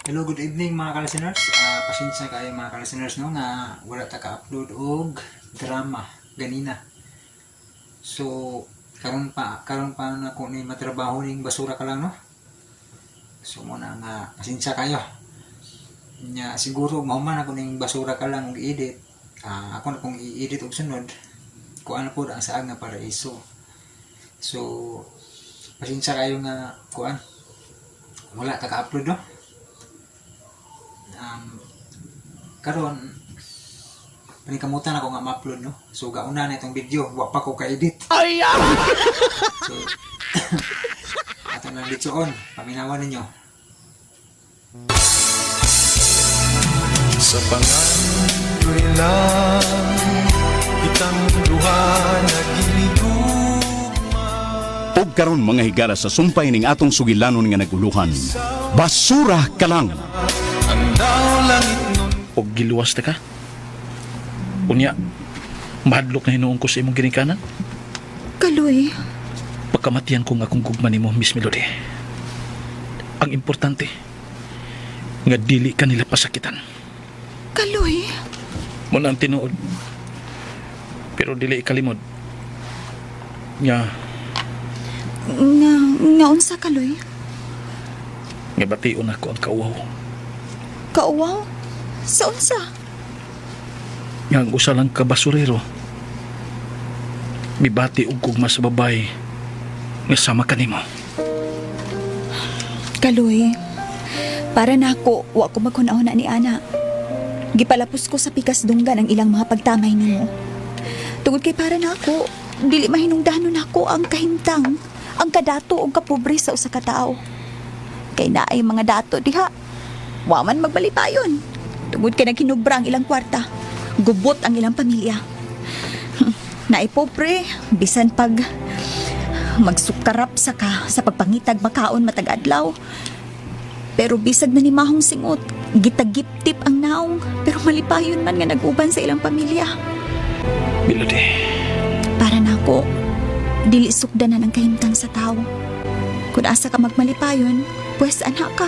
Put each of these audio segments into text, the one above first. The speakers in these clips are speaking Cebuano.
Hello, good evening, mga ka-listeners. Pasensya kayo, mga ka-listeners, no, nga wala ta ka-upload og drama ganina. So karon pa na ko ni matrabaho ning basura ka lang, no. So mo na nga pasensya kayo. Nya siguro mahuman ako ning basura ka lang og edit. Ako na kong i-edit og sunod. Kuan na pod ang saag nga paraiso. So pasensya kayo nga kuan wala ta ka-upload, no. Karon paningkamutan ako nga ma-upload, no. So gauna na itong video, wa pa ko ka-edit. So ato nang litsoon, paminawan ninyo. Sa pangandoy lang kitang duha naghinigugma. Og karon, mga higala, sa sumpay ning atong sugilanon nga naguluhan. Basura ka lang. Ang daw langit nun. Og giluwas ta ka. Unya, mahadlok na hinuon ko sa imong ginikanan. Kaloy, Pagkamatian ko nga akong gugma nimo, Miss Melody. Ang importante, nga dili ka nila pasakitan. Kaloy, Muna ang tinuod. Pero dili ikalimod. Nga, nga unsa, Kaloy? Nga bation ako ang kauwaw. Kauwaw? Sa unsa? Nga ang usa lang ka basurero, mibati og gugma sa babae nga sama kanimo. Kaloy, para nako, wa ko maghuna-huna ni ana. Gipalapos ko sa pikas dunggan ang ilang mga pagtamay nimo. Tungod kay para nako, dili mahinungdanon nako ang kahimtang, ang kadato o kapobre sa usa ka tawo. Kay naay mga dato diha. Wa man magbalipayon. Tungod kay naghinubra ang ilang kwarta. Gubot ang ilang pamilya. Naay pobre, bisan pag magsukarap sa ka sa pagpangitag makaon matag adlaw. Pero bisag na ni mahong singot, gitagiptip ang naong, pero malipayon man nga nag-uban sa ilang pamilya. Melody, Para nako, dili sukdanan ang kahimtang sa tao. Kung asa ka magmalipayon, pues anak ka.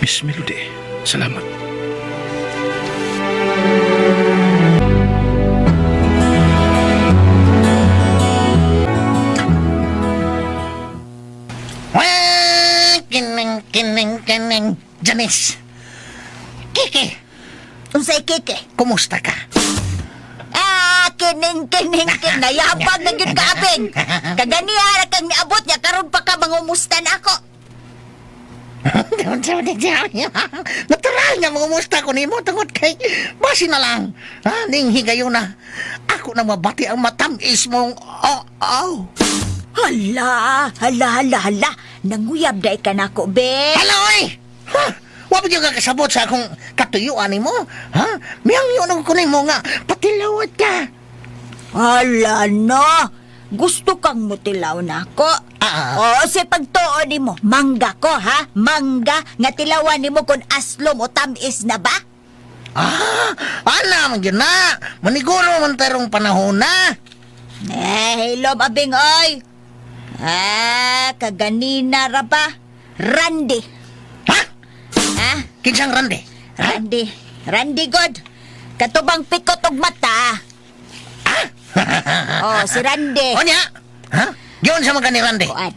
Miss Melody, salamat. Wah, kining, kining, kining. Janice. Kiki, Unsay kike? Kumusta ka? Ah, kining kining kin nayabag na gyud ka, abing. Kaganiha ra kang niabot niya, karon pa ka mangumusta na ako. Natural nga mangumusta ko nimo tungod kay basi na lang. Ha, ning higayon na. Ako na mabati ang matamis mong oh, oh. Hala, hala, hala, hala. Nanguyab day ka nako, be. Hala, oy! Ha? Wa ba gyud ka kasabot sa akong katuyuan nimo? Ha? Miyang yun ko nimo nga patilawat ka. Hala no. Gusto kang mutilaw nako. Ah. Oo, sa pagtuo nimo, mangga ko ha? Mangga nga tilawan nimo kung aslom o tamis na ba? Ah, ana man gyud na. Maniguro man tarong panahon na. Eh, hilom, abing, oy. Ah, kaganina ra ba? Randy. Ha? Ha? Kinsang Randy? Ha? Randy. Randy God. Katubang pikot og mata. Oh, si Randy. Onya? Ha? Giyon sa mga ni Randy. Kuan.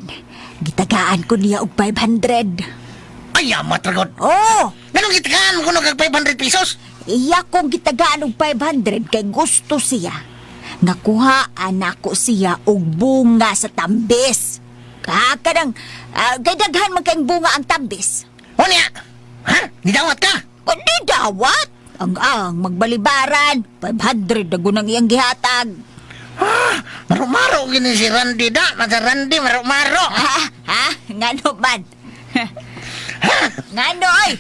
Gitagaan ko niya og 500. Ay, amat ra god. Oh, Ganong gitagaan mo kuno kag 500 pesos? Iya kong gitagaan og 500 kay gusto siya. Nga kuhaan nako siya og bunga sa tambis. Ka kanang kay daghan man kayong bunga ang tambis. Onya? Ha? Nidawat ka? Kundi dawat. Ang magbalibaran, 500 na gunang iyang gihatag. Ah, maro-maro gini si Randy da. Masa Randy, maro-maro. Ha? Ha? Ngano man? Ngano oy?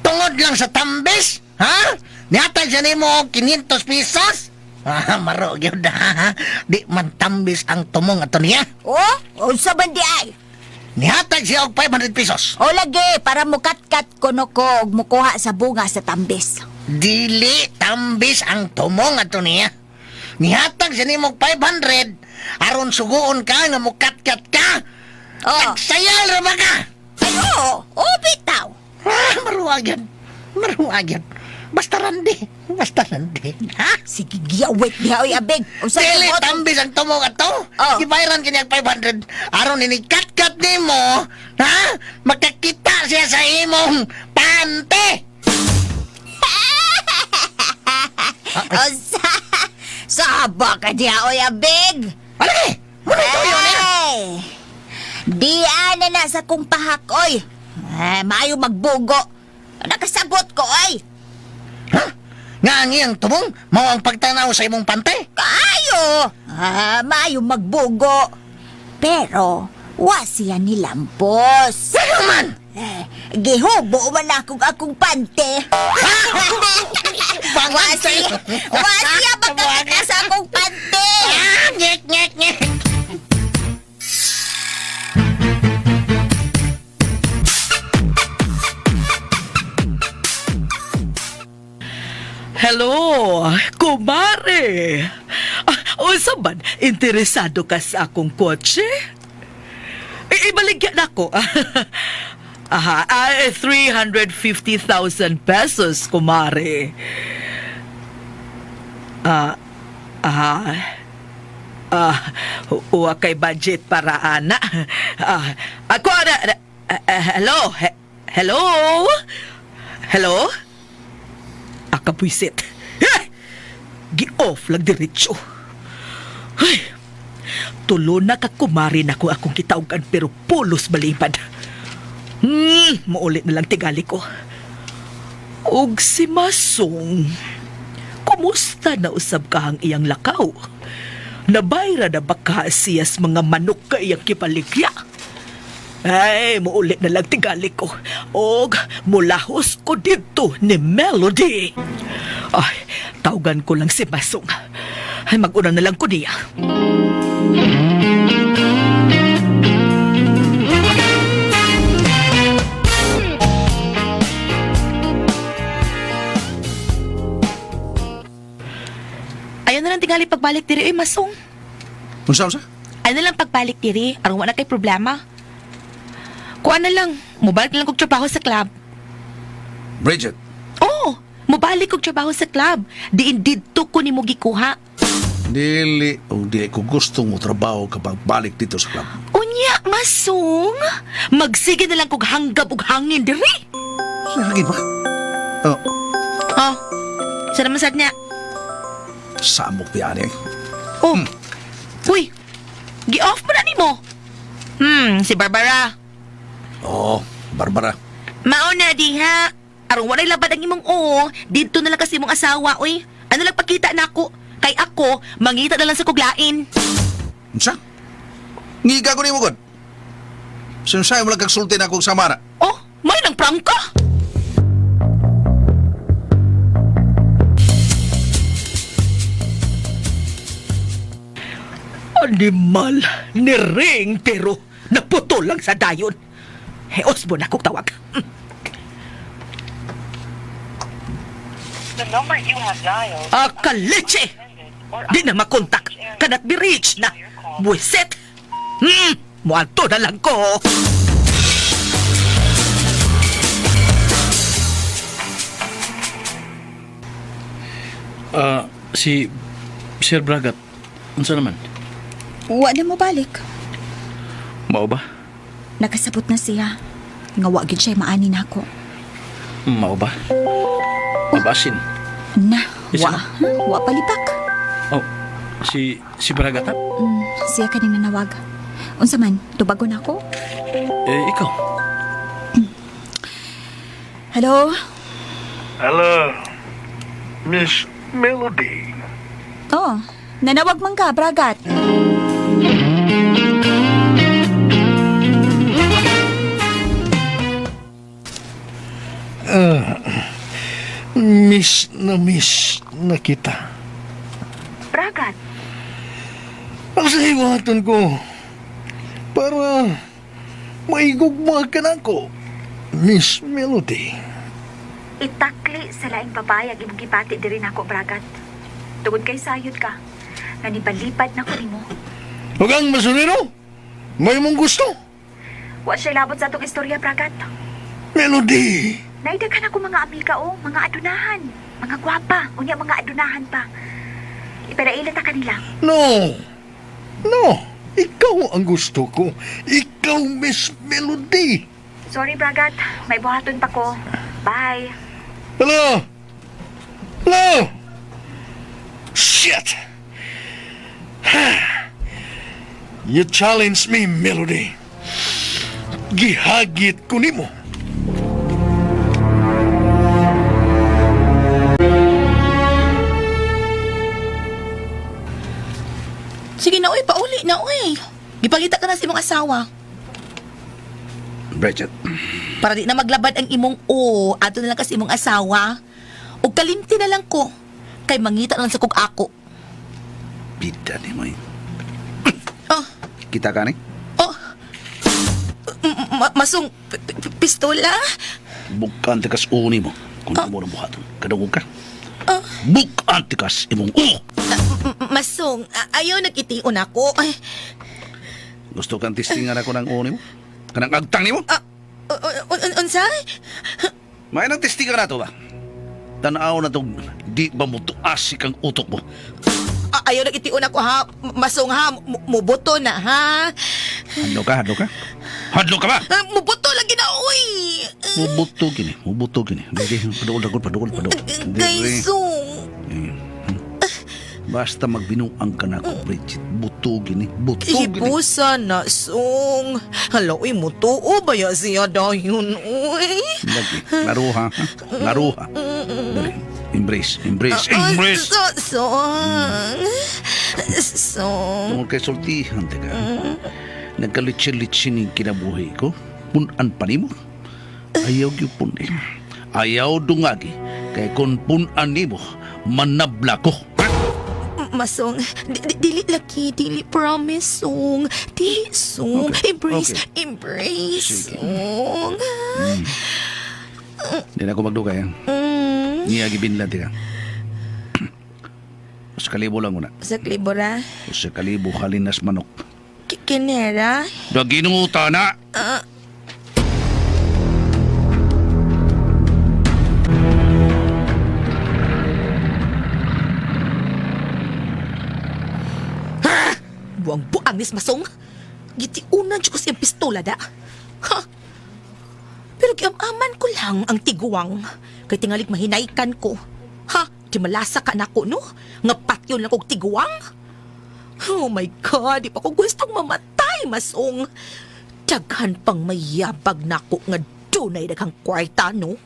Tungod lang sa tambis? Ha? Nihatag siya nimo og 500 pesos? Ah, maro gyud ha. Di man tambis ang tumong ato niya. Oh, unsa man di ay? Nihatag siya og 500 pesos. O lagi para mukatkat kuno ko og mukuha sa bunga sa tambis. Dili tambis ang tumong ato niya. Nihatag siya nimo og 500 aron suguon ka nga mukatkat ka. Oh. Nagsayal ra ba ka? Ay, oo, oh, bitaw. Maruag yan. Maruag yan. Basta randi. Basta randi. Ha? Sige, giyawit diha oy abig. Unsa Dili, tubot? tambis ang tumong ato. Oh. Gibayaran kanya 500. Aron ini kat-kat nimo, ha? Makakita siya sa imong pante. Unsa? Saba ka diha oy abig. Alagi, muna ito yun niya. Ay! Di ana na sa kong pahak oy. Ay, maayo magbugo. Nakasabot ko oy. Ha? Nga ang iyang tumong, mao ang pagtanaw sa imong pante. Kaayo! Ah, maayo magbugo. Pero, wa siya nilampos. Ano man? Eh, gihubo man akong akong pante. Bangan wa siya, wa siya magkakita sa akong pante. Ah, nyek, nyek, nyek. Hello, kumare. Ah, unsa man, interesado ka sa akong kotse? Ibaligyan ako. Aha, ah, 350,000 pesos, kumare. Ah, ah, ah, uwa kay budget para ana. Ah, ako ana, hello, hello, hello? Akabuisit. Eh! Gi-off lang diretsyo. Ay, tulo na ka kumari na ko akong kitawgan pero pulos balibad. Maulit na lang tigali ko. Og si Masong, kumusta na usab ka ang iyang lakaw? Nabayra na ba ka siyas mga manok ka iyang kipaligya? Ay, muulit na lang tigali ko. Og mulahos ko dito ni Melody. Ay, tawagan ko lang si Masong. Ay, mag-una na lang ko niya. Ayaw na lang tingali pagbalik diri, oy, Masong. Unsa unsa? Ayaw na lang pagbalik diri, aron wala kay problema. Kuha na lang, mubalik na lang kog trabaho sa club. Bridget, Oo, mubalik kog trabaho sa club. Diin didto ko nimo gikuha. Dili o dili ko gusto mo trabaho kapag balik dito sa club. Unya, Masong. Magsige na lang kog hanggab og hangin diri. Lagi ba? Oh, Oh, sa naman sad niya. samok biyani. Oh. Uy, gi-off mo na nimo. Si Barbara. Oh, Barbara. Mauna diha. Aron walay labad ang imong oo, didto na lang kasi imong asawa, oy. Ano lang pakita nako? Kay ako, mangita na lang sa kuglain. Unsa? Ngiga ko nimo god. Sinsay mo lang kag sulti na akong samara. Oh, may nang prangka. Animal ni Ring pero naputol lang sa dayon. He, Osborne akong tawag. The number you have dialed Ah, kaleche! Di na makontak. Cannot be reached na. Buwisit! Muanto na lang ko. Ah, si Sir Bragat, unsa naman? Wa na mo balik. Mao ba? Nakasabot na siya. Nga wa gid siya maani nako. Mao ba? Mabasin. Na, Isa wa. na. Huh? Wa palipak. Oh, si si Bragat ha? Siya kaning nanawag. Unsa man, tubagon ako? Eh, ikaw. Hello? Hello, Miss Melody. Oh, nanawag man ka, Bragat. Miss na miss na kita. Bragat? Ang sa hiwaton ko, para maigugma ka na ako, Miss Melody. Itakli sa laing babae ang imong gibati diri nako, Bragat. Tungod kay sayod ka, nga nibalipad na ko nimo. Huwag ang masuriro. May mong gusto. Wa siya labot sa atong istorya, Bragat. Melody! Naidaghan ako mga amiga o, mga adunahan. Mga gwapa, unya mga adunahan pa. Ipadaila ta kanila. No! No! Ikaw ang gusto ko. Ikaw, Miss Melody. Sorry, Bragat. May buhaton pa ko. Bye. Hello? Hello? Shit! You challenge me, Melody. Gihagit ko nimo. Sige na, uy, pauli na, uy. Gipangita ka na sa imong asawa. Bridget. Para di na maglabad ang imong o, ato na lang kasi imong asawa. O kalimti na lang ko. Kay mangita na lang sa kog ako. Bida ni mo eh. Oh, Kita ka ni? oh. Masong pistola? Bukan tikas uni mo. Kung imo na buhaton. Kadungog ka. Bukan tikas imong u. Masong, ayaw nag-tion ako. Ay, Gusto kang testingan ako ng uni mo? Kanang agtang nimo? unsa? May nang testingan na to ba? Tanaw na tong di ba mo tuasik ang utok mo? Ayaw nag-tion ako ha. Masong ha, muboto na ha. Hadlo ka, hadlo ka. Hadlo ka ba? Muboto lagi na, uy. Mubuto gini, mubuto gini. Dili, paduol, paduol, paduol, paduol. Kay Sung. Basta magbinuang ka na ko, Bridget. Buto gini, buto gini. Hipusa na, Sung. Hala, uy, mutuo ba ya siya dayon, uy? Lagi, laro ha, ha? Laro ha. Dali, embrace, embrace, embrace! Sung. Sung. Tungkol kay sultihan, teka. Nagkalitsin-litsin yung kinabuhi ko. Punan pa nimo. Ayaw gyud pun eh. Ayaw dungagi. Kay kung punan nimo, manabla ko. Ha? Masong, dili laki, dili promise, Sung. Dili, Sung. Okay, Embrace, okay. embrace, Sige. Sung. Di na ako magdugay. Ha? Niya gibinlan, teka. Sa kalibo lang una. Sa klibora, Sa kalibo halinas manok. Kinera. Daginuta na! Buang-buang nis masong. Gitiunan ko siyang pistola da. Ha? Pero giamaman ko lang ang tiguang. Kay tingalig mahinaykan ko. Ha? Di malasa ka na ko, no? Nga patyon lang kog tiguang. Oh my God, di pa ko gustong mamatay, masong. Daghan pang mayabag nako nga dunay daghang kwarta, no?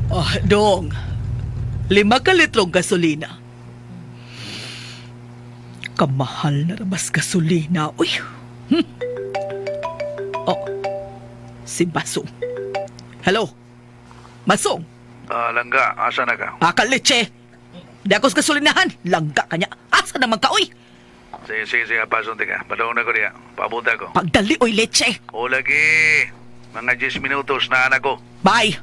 Oh, dong. 5 ka litrong gasolina. Kamahal na rabas gasolina. Uy. Oh, si Basong. Hello? Basong? Ah, langga, asa na ka? Akal leche. Di ako sa gasolinahan. Langga ka niya. Asa naman ka, uy? Sige, sige, sige, pasong tika. Padong na ko diya. Pabuta ko. Pagdali, oy, leche. O lagi, mga 10 minutos na anak ko. Bye.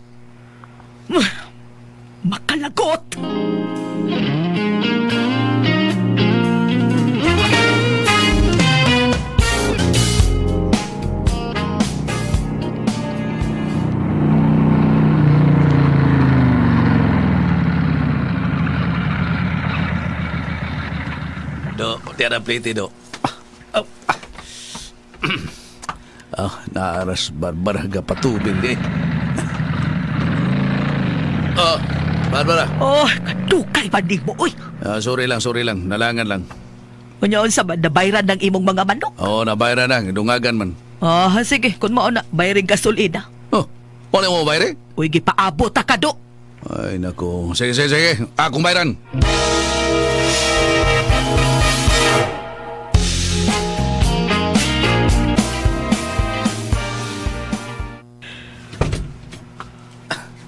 Makalagot! Do, tiada plate do. Ah, ah. Ah, naaras Barbara gapatubig di. Oh, Barbara. Oh, kadukay ba mo, uy? Ah, sorry lang, sorry lang. Nalangan lang. Unya unsa ba nabayran ng imong mga manok? Oo, oh, nabayra na. Dungagan man. Ah, sige, kun mao na bayaring gasolina. Oh, wala mo bayre? Uy, gipaabot ta ka do. Ay, nako. Sige, sige, sige. Akong bayran.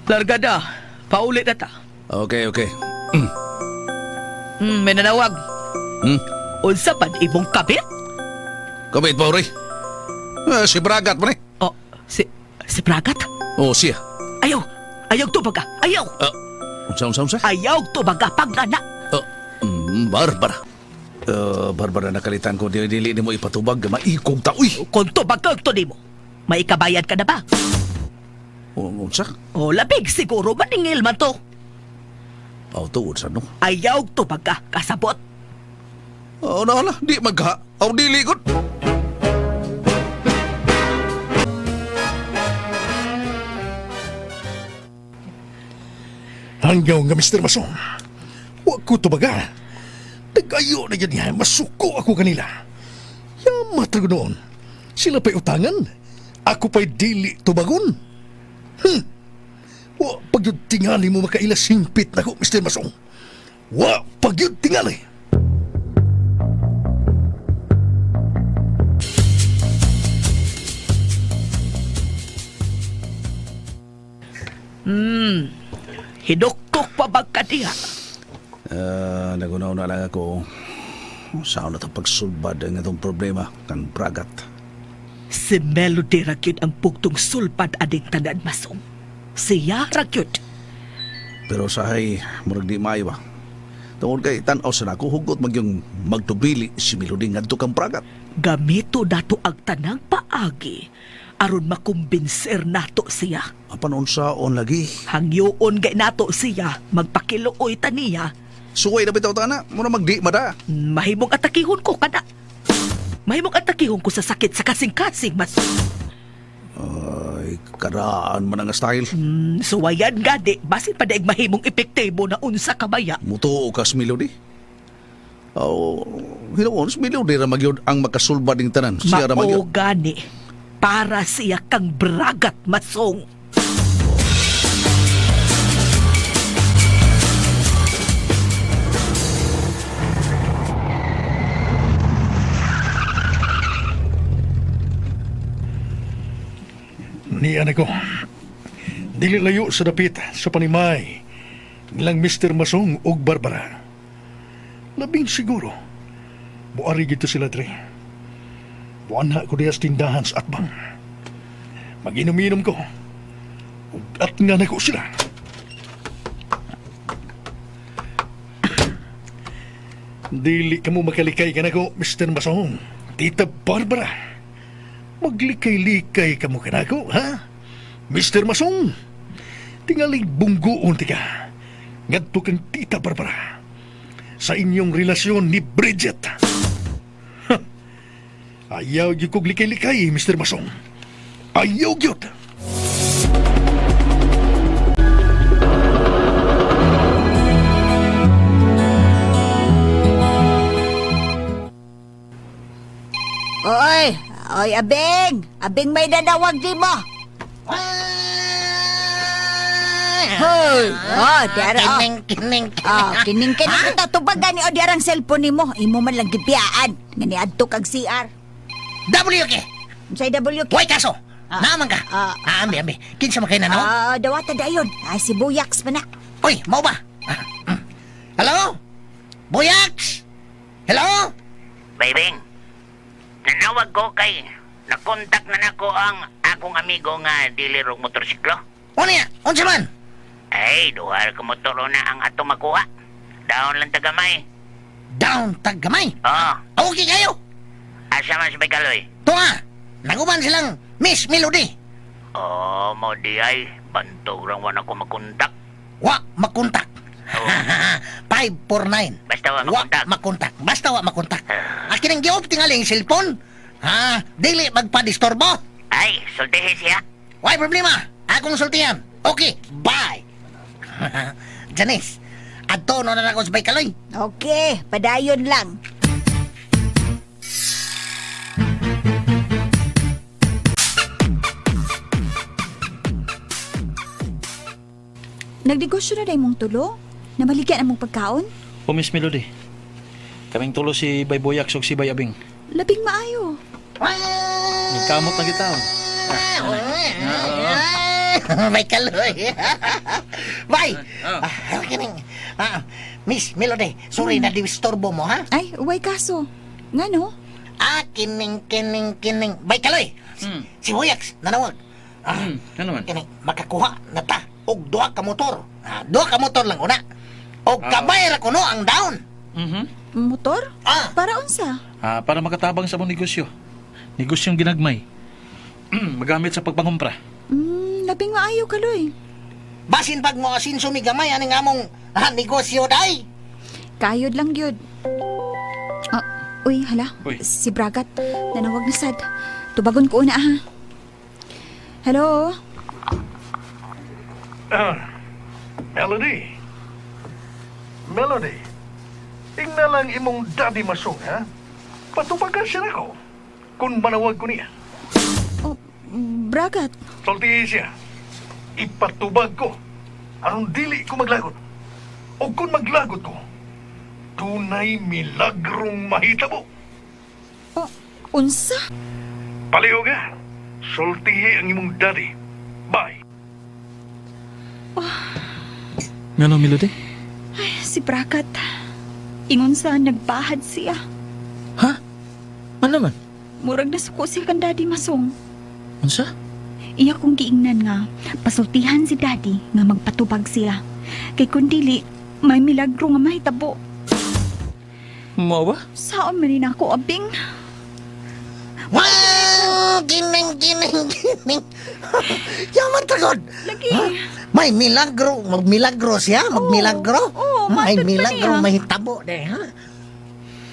Larga na. Paulit na ta. Okay, okay. May nanawag. Unsa man imong kabit? Kabit pa, uri. Ah, si Bragat man eh. Oh, si Bragat? Oh, siya. Ayaw. Ayaw tubag ka. Ayaw. Ah. Unsa, unsa, unsa? Ayaw tubaga pag-ana. Barbara. Barbara, nakalitan ko. Dili, dili nimo ipatubag. Maikog ta, uy! Kung tubagag to nimo, may ikabayad ka na ba? Unsa? O labig siguro maningil man to. Aw, tuod sa no? Ayaw tubaga kasabot. Oh, na, na. Di magha. Aw, dili gud. Hanggaw nga Mr. Mason. Wa ko tubaga. Nag-ayo na yan niya. Masuko ako kanila. Yamat ko noon. Sila pa'y utangan. Ako pa'y dili tubagon. Wa pagyud tingali mo makaila singpit nako, Mr. Mason. Wa pagyud tingali. Hinuktok pa ba ka diha? Nagunaw na lang ako. Saan na itong pagsulbad ang itong problema kan Bragat. Si Melody ra gyud ang pugtong sulpad ading tanan masong. Siya ra gyud. Pero sahay, murag di maayo ba? Tungod kay tan-aw sa nako, hugot magyong magtubili si Melody ngadto kang Bragat. Gamito nato ang tanang paagi aron makumbinser nato siya. Apan unsaon lagi? Hangyoon gay nato siya magpakiluoy ta niya. Suway na bitaw ta na, mura magdi mada. Mahimong atakihon ko kada. Mahimong atakihon ko sa sakit sa kasing-kasing mas. Ay, karaan man ang style. Suwayan gadi basin pa daig mahimong epektibo na unsa ka baya. Mutuo ka sa Melody. Aw, hinuon si Melody ra magyud ang makasulbad ning tanan. Siya ra Mao magyud. gani para siya kang bragat masong. Niyan ako. Dili layo sa dapit sa panimay nilang Mr. Masong ug Barbara. Labing siguro. Buari gito sila dre. Buana ko diya sa tindahan sa atbang. Maginom-inom ko. Ug at nga nako sila. Dili ka mo makalikay ka nako, Mr. Masong. Tita Barbara. Maglikay-likay ka mo kanako, ha? Mr. Masong, tingaling bungguon ti ka. Ngadto kang Tita Barbara sa inyong relasyon ni Bridget. Ha! Ayaw gyud kog likay-likay, Mr. Masong. Ayaw gyud. Oy, oy abeng, abeng may nanawag di mo. Hoy, oh, dara oh. Kining, kining. Oh, kining kining kita tubagan ni o diarang cellphone nimo. Imo man lang gibiyaan nga niadto kag CR. WK. Unsay WK? Way kaso. Ah. Naman ka. Ah. Ah, ambi, ambi. Kinsa man kay na no? Ah, dawata dayon. Ah, si Buyaks pa na. Uy, mao ba? Ah, mm. Hello? Buyaks? Hello? Baybing, nanawag ko kay nakontak na nako ang akong amigo nga dealer og motorsiklo. Ano ya? Unsa man? Ay, duha ka motor na ang ato makuha. Down lang tagamay. Down taggamay. Oh, Okay kayo. asa man si Baykaloy? Tunga. Naguban silang Miss Melody. Oh, mo di ay bantog rang wala ko makontak. Wa makontak. 549. Basta wa makontak. Wa makontak. Basta wa makontak. Akin ang giop tingali ang cellphone. Ha? Dili magpadisturbo. Ay, sultihi siya. Why problema? Akong sultihan. Okay, bye. Janice, adto no na ako sa Baykaloy. Okay, padayon lang. Nagnegosyo na day mong tulo? Namaligyan ang mong pagkaon? O Miss Melody, kaming tulo si Bay Boyak ug si Bay Abing. Labing maayo. Nagkamot na kita. oh. May kaloy. Bye. Ah, kining. Ah, Miss Melody, sorry na disturbo mo ha. Ay, uway kaso. Ngano? Ah, kining kining kining. Bay kaloy. Si Boyax nanawag. Ah, Ano man? kining makakuha na ta og duha ka motor. Ah, duha ka motor lang una. Og kamay ra kuno ang down. Motor? Ah. Para unsa? Ah, para makatabang sa mong negosyo. Negosyong ginagmay. Magamit sa pagpangumpra. Labing maayo kaloy. Basin pag mo asinso mi gamay aning among negosyo day. Kayod lang gyud. Ah, uy, hala. Uy. Si Bragat. Nanawag na sad. Tubagon ko una ha. Hello? Ah, Melody. Melody. Ingna lang imong daddy masong, ha? Patubagan siya nako. Kung manawag ko niya. Oh, Bragat. Sultihi siya. Ipatubag ko. Aron dili ko maglagot. O kung maglagot ko, tunay milagrong mahitabo. Oh, unsa? Palihog ha. Sultihi ang imong daddy. Bye. Ngano, Melody? Ay, si Bragat. Ingon sa nagbahad siya. Ha? Ano man? Murag nasuko siya kan Daddy Masong. Unsa? Iya kong giingnan nga, pasultihan si Daddy nga magpatubag siya. Kay kung dili, may milagro nga mahitabo. Mao ba? Saon man ni nako abing? Wow! Gining, gining, gining. Yaman tagod. Lagi. Ha? May milagro, magmilagro siya, magmilagro. Oo, May matod pa milagro niya. mahitabo de, ha?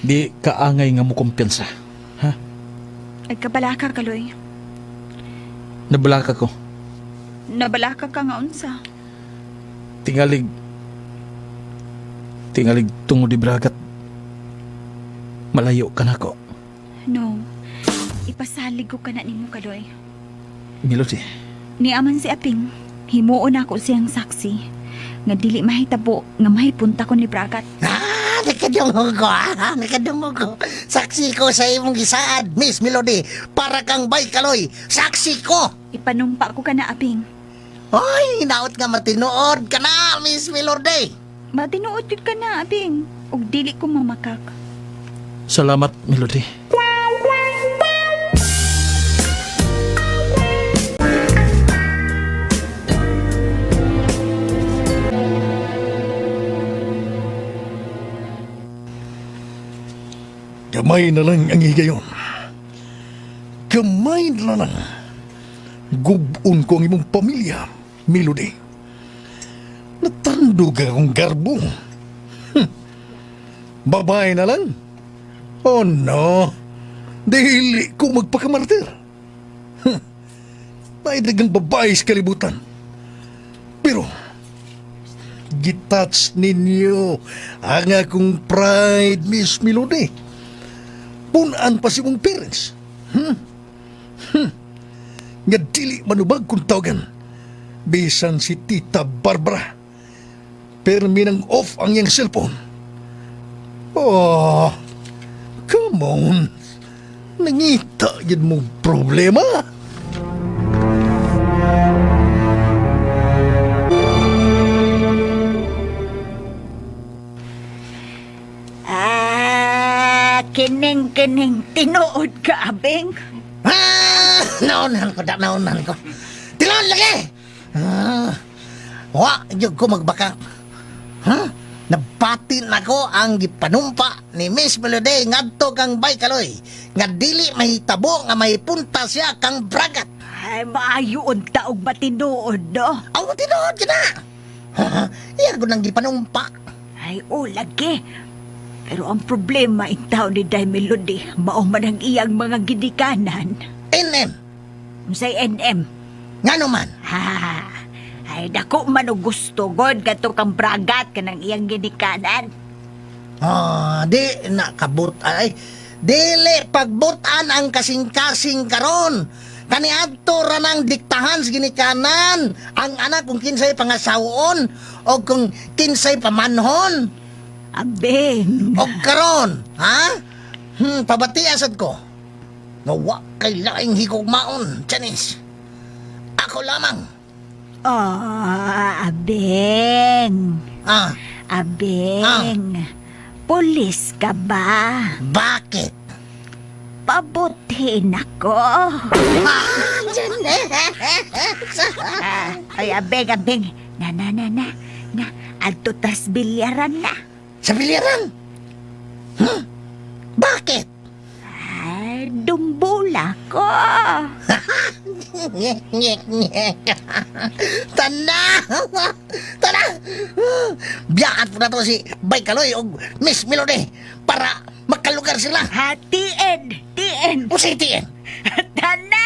Di kaangay nga mo kumpiyansa. Ha? Nagkabalaka kaloy. Nabalaka ko. Nabalaka ka nga unsa. Tingalig. Tingalig tungod di Bragat. Malayo ka nako. No. Ipasalig ko kana nimo kaloy. Melody. Niaman si Aping, himuon ako siyang saksi nga dili mahitabo nga mahipunta ko ni Bragat. Ah, nakadungog ko, ah. Nakadungog ko. Saksi ko sa imong gisaad, Miss Melody. Para kang bay kaloy. Saksi ko. Ipanumpa ko kana Aping. Hoy, naot nga matinuod ka na, Miss Melody. Matinuod jud ka na Aping ug dili ko mamakak. Salamat, Melody. Gamay na lang ang higayon. Gamay na lang. Gubon ko ang imong pamilya, Melody. Natandog akong garbo. Babae na lang. Oh no. Dili ko magpakamartir. May dagang babae sa kalibutan. Pero, gitouch ninyo ang akong pride, Miss Melody. Punan pa si mong parents. Nga dili manubag kung tawagan. Bisan si Tita Barbara. Permi nang off ang iyang cellphone. Oh, come on. Nangita yun mong problema. Ah, kining kining tinuod ka abing. Ah, naunan ko, da, naunan ko. Tinuod lagi! Ah, wa, jud ko magbaka. Ha? Nabati na ko ang gipanumpa ni Miss Melody ngadto kang Bay Kaloy nga dili mahitabo nga mahipunta siya kang Bragat. Ay, maayo unta og matinuod, no? Aw, tinuod ka na! Ha? Iya ko nang gipanumpa. Ay, o, lagi. Pero ang problema in taon ni Day Melody, mao man ang iyang mga gidikanan. NM, Unsay NM? ngano man? Ha, ay dako man og gusto god kadto kang Bragat kanang iyang gidikanan. Ah, di nakabut ay dili pagbutan ang kasing-kasing karon. Kaniadto ra nang diktahan sa ginikanan ang anak kung kinsay pangasawon o kung kinsay pamanhon. Abing. Og karon, ha? Pabati asad ko. Nga wa kay laing higugmaon, Janice. Ako lamang. Oh, abing. Ah, Abing. Pulis ka ba? bakit? Pabutin ako. Ah, Janice. Ah, ay, abing, abing. Na na na na. Na adto tas bilyaran na. Sa bilyaran? Huh? Bakit? Ay, dumbula ko. Nyek, nyek, nyek. Tanda! Tanda! Biyaan po na to si Bay Kaloy o Miss Melody para makalugar sila. Ha, TN, TN. O si TN. Tanda!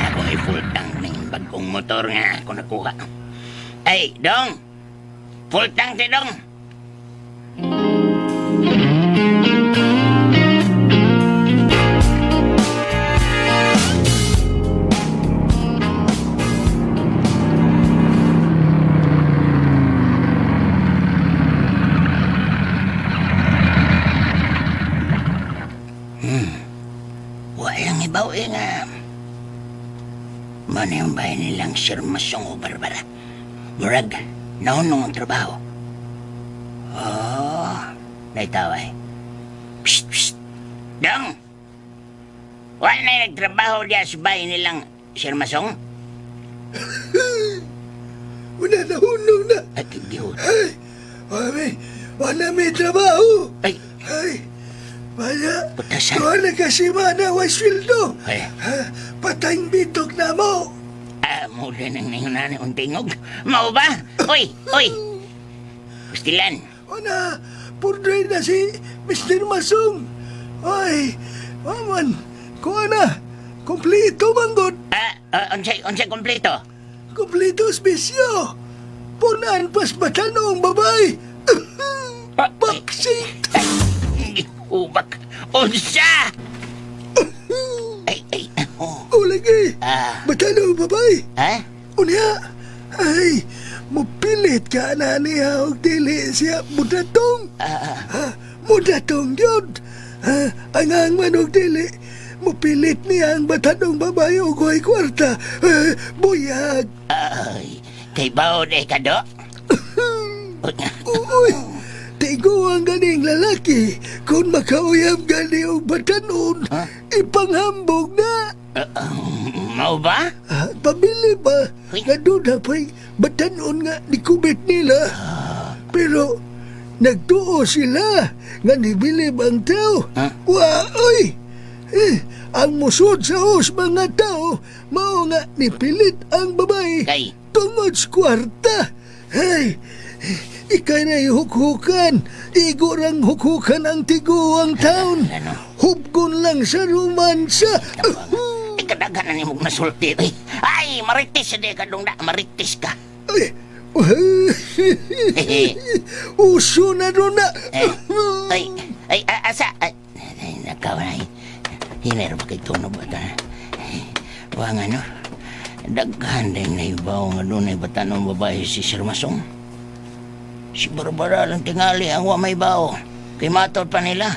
Ako ay full tank ng bagong motor nga ako nakuha. Ay, dong! Full tank si dong! Walang ibaw eh nga. Mana yung bahay nilang Sir Masong o Barbara. Murag, naunong ang trabaho. Oh, naitaway. Psst, psst. Dong! Wala na yung nagtrabaho diya sa bahay nilang Sir Masong? Wala na hunong na. At di ho. Ay, wala may, wala may trabaho. Ay, Ay, wala. putasan. Wala kasi mana way sweldo. Ay, Ha, patayng bitok na mo. ah, mula nang nangunani ang tingog. Mao ba? Oy, oy! Pastilan. Wala, purdoy na si Mr. Masong. Ay, waman, kuha na. Kompleto manggod. Ah, ah, unsay, unsay kompleto? Kompleto spesyo. Punan pas batanong babae. Ah, ay, Baksit. ay, ubak. Unsa! Ay, ay, oh. O lagi, Ah, batanong babae. ha? Unya, ay, mupilit ka na niya og dili siya mudatong. Ah, Ha, mudatong yun. Ha, ang ang man og dili, mupilit niya ang batanong babae og way kwarta. Eh, buyag. Ay, kay baon eh kado. Uy, tigo ang ganing lalaki. Kung makauyab gani og batanon, ipanghambog na. Mao ba? Ah, pabili ba? Uy. Nga doon na pa'y batanon nga nikubit nila. Pero nagtuo sila nga nibilib ang tao. Ha? Wa, oy! Eh, ang musod sa os mga tao, mao nga nipilit ang babae Kay, tungod sa kwarta. Hey, ikay na hukhukan. Igorang hukhukan ang tiguang taon. ano? Hubgon lang sa romansa. Ay, kadaghan na nimo nasulti. Ay, ay, maritis sa di ka dong da, maritis ka. Ay, uso na doon na. Eh, ay, ay, asa, ay, ay, nakaw na, ay. Hinero ba kay tunog ba ta? Wa nga no, daghan din na ibaw nga doon ay batanong babae si Sir Masong. Si Barbara lang tingali ang wa may bao. Kay matod pa nila,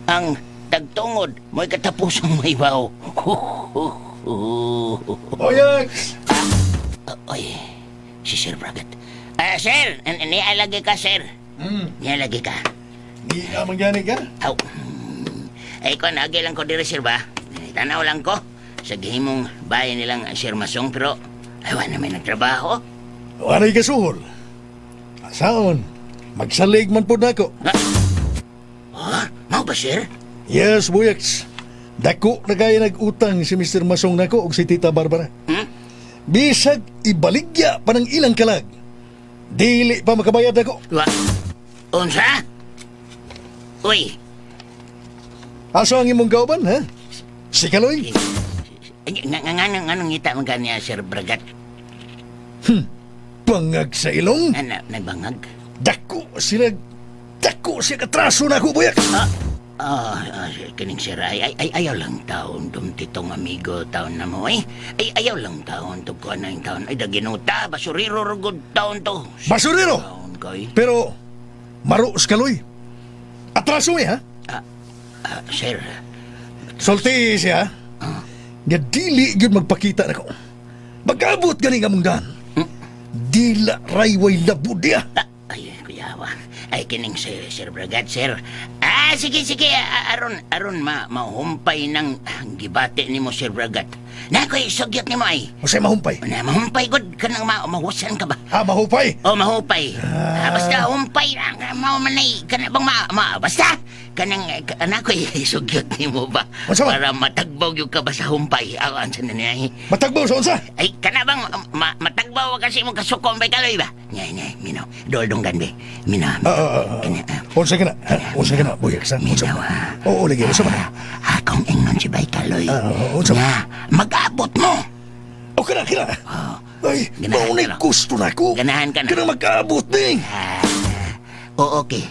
ang tagtungod mo'y katapusang may bao. Oyax! Oy, si Sir Bragat. Ah, sir, nialagi ka, sir. Nialagi ka. Di ka manggani ka? Aw. Ay, kon, agi lang ko diri, sir, ba? Tanaw lang ko. Sa gihimong bahay nilang Sir Masong, pero ay, wala may nagtrabaho. Waray ka suhol. Asaon, magsalig man po nako. Ha? Mao ba, sir? Yes, Buyax. Dako na kaya nag-utang si Mr. Masong nako og si Tita Barbara. Hmm? Bisag ibaligya pa ng ilang kalag. Dili pa makabayad ako. Wa? Unsa? Uy, Aso ang imong kauban, ha? Si Kaloy? nga nga nga nga nga ngita man kaniya, Sir Bragat. Pangag sa ilong. Ana, nagbangag. Dako sila. Dako siya katraso na ako, Buyax. Ah, ah, kining sir, ay, ay, ay, ayaw lang taon dumtitong amigo taon na mo, eh. Ay, ayaw lang taon, tugkuan na yung taon. Ay, daginuta, basuriro, rugod taon to. Basurero! Taon kay. Pero, maro si Kaloy. Atraso eh, ha? Ah, sir, Sulti siya. Nga dili gyud magpakita nako. Magabot gani nga mong daan. Dila rayway labod niya. ay, Ay kining si Sir Bragad, sir. Ah, sige, sige. Ah, aron, aron ma mahumpay ng gibati nimo, Sir Bragad. Na ko'y sugyot nimo ay. Unsay mahumpay? Na mahumpay gud kanang ma mahusan ka ba? Ha, mahupay. Oh, mahupay. Ah, basta humpay lang mao man ay kana bang ma, ma basta kanang anak ko'y sugyot nimo ba? Unsa man? Para matagbaw gyud ka ba sa humpay? Ah, unsa na niya? Eh? Matagbaw sa unsa? Ay, kana bang ma, matagbaw ka kasi mong kasuko ang kaloy ba? Ngay, ngay, minaw. Dol donggan be. Minaw. Ah, ah, ah, ah. Kana, ah, Unsa ka na? Ha? Unsa ka na? Boy, sa unsa? Minaw, ah. Oo, lagi unsa man? Akong ingon si Baykaloy. Ah, ah, unsa man? Nga, mag-abot mo. O kana kana. Ay, Ganahan maunay ka na. gusto na ako. Ganahan ka na. Kanang mag-abot ni. Oo, okay.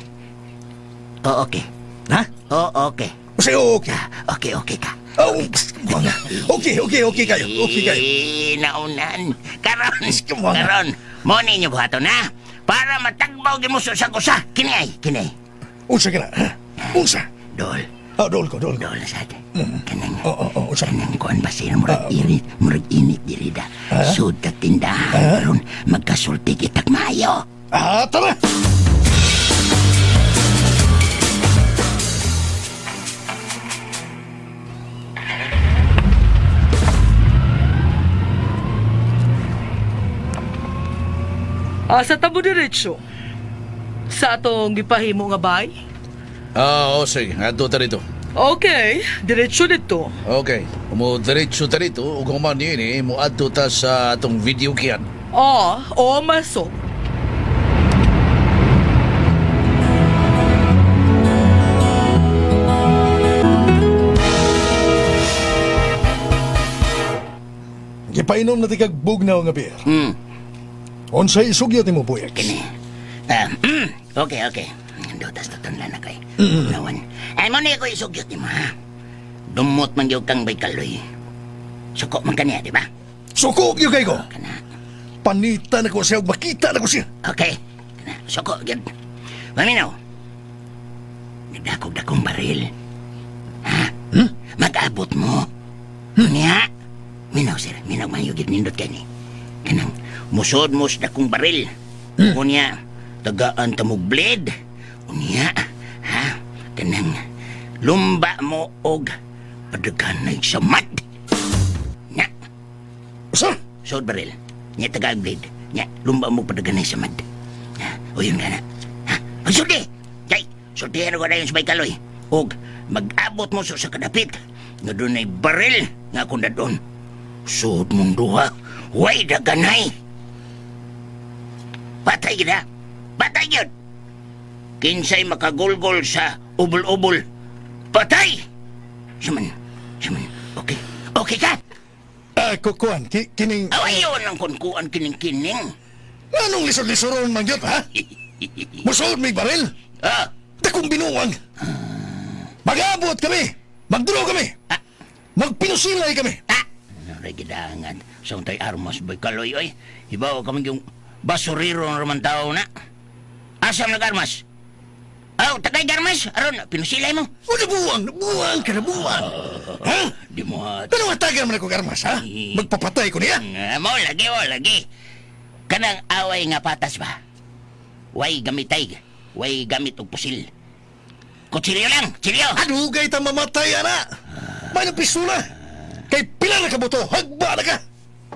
Oo, okay. Ha? Oo, okay. Unsay okay? Ah, okay, okay ka. Oh, okay, okay, okay kayo. Okay kayo. Eh, naunan. Karon, Come on. karon. Mo ninyo buhaton na. Para matagbaw gimo sa usag usa. Kini ay, kini. Unsa ka na? Ha? Unsa? Dol, Ah, dol ko, dol ko. dol na sad. Kanang Oo, oo, unsa? kanang kuan ba sila murag init, murag init diri da. Sud ka tindahan karon magkasulti kitag maayo. Ah, tara. Asa ta mo diretso? Sa atong gipahimo nga bay? Ah, oh, sige. Adto ta rito. Okay, diretso dito. Okay. Mo diretso ta rito ug human niini mo adto ta sa atong video kiyan. Oh, o masok. Gipainom na tikag bugnaw nga beer. Unsay isugyot nimo, Boyek? Kini. Ah, okay, okay. Dotas to tanla na kay. Lawan. Ay mo na ko isugyot nimo ha. Dumot man gyud kang Baykaloy. Suko man kaniya, di ba? Suko gyud kay ko. Kana. Panita na ko siya ug makita na ko siya. Okay. Kana, suko gyud. Maminaw. Nagdakog-dakong baril. Ha? Mag-abot mo. Niya. Minaw sir, minaw mayo gyud nindot kay ni. Kanang musod mo sa dakong baril. Unya, tagaan ta mo blade. Unya, ha? Kanang lumba mo og padaghanay samad. Nya, Unsa? Sod baril. Nya tagaan blade. Nya, lumba mo padaghanay samad. Ha, o yun ka na. Ha? Pagsulti! Kay, sultihan ko na yung sabay kaloy. Og, mag-abot mo sa kadapit. Nga doon ay baril nga akong dadon. Suod mong duha. Way daganay! Patay gid ha? Patay yun! Kinsay makagulgol sa ubol-ubol. Patay! Suman, suman. Okay. Okay ka? Ah, kukuan ki, kining Aw, ayaw ng kunkuan kining-kining. Anong lisod-lisoron man gyud, ha? Musuod mig baril. Ah, Dakong binuang. Mag-abot kami. Magduro kami. Ah. Magpinusilay kami. ah! Ano gidangan? Sa untay armas boy kaloy oy. Ibaw kami yung basurero ng raman tao na. Asam nag-armas? Aw, tagay garmas. Aron, pinusilay mo. O nabuang, nabuang ka, nabuang. Ha? Di mo ha. Ano matagal man ako garmas, ha? Magpapatay ko niya. Ah, mo lagi, mo lagi. Kanang away nga patas ba? Way gamitay. Way gamit og pusil. Kutsilyo lang, kutsilyo. Adugay ta mamatay, ana. May nang pistula. Kay pila na ka buto, hagba na ka.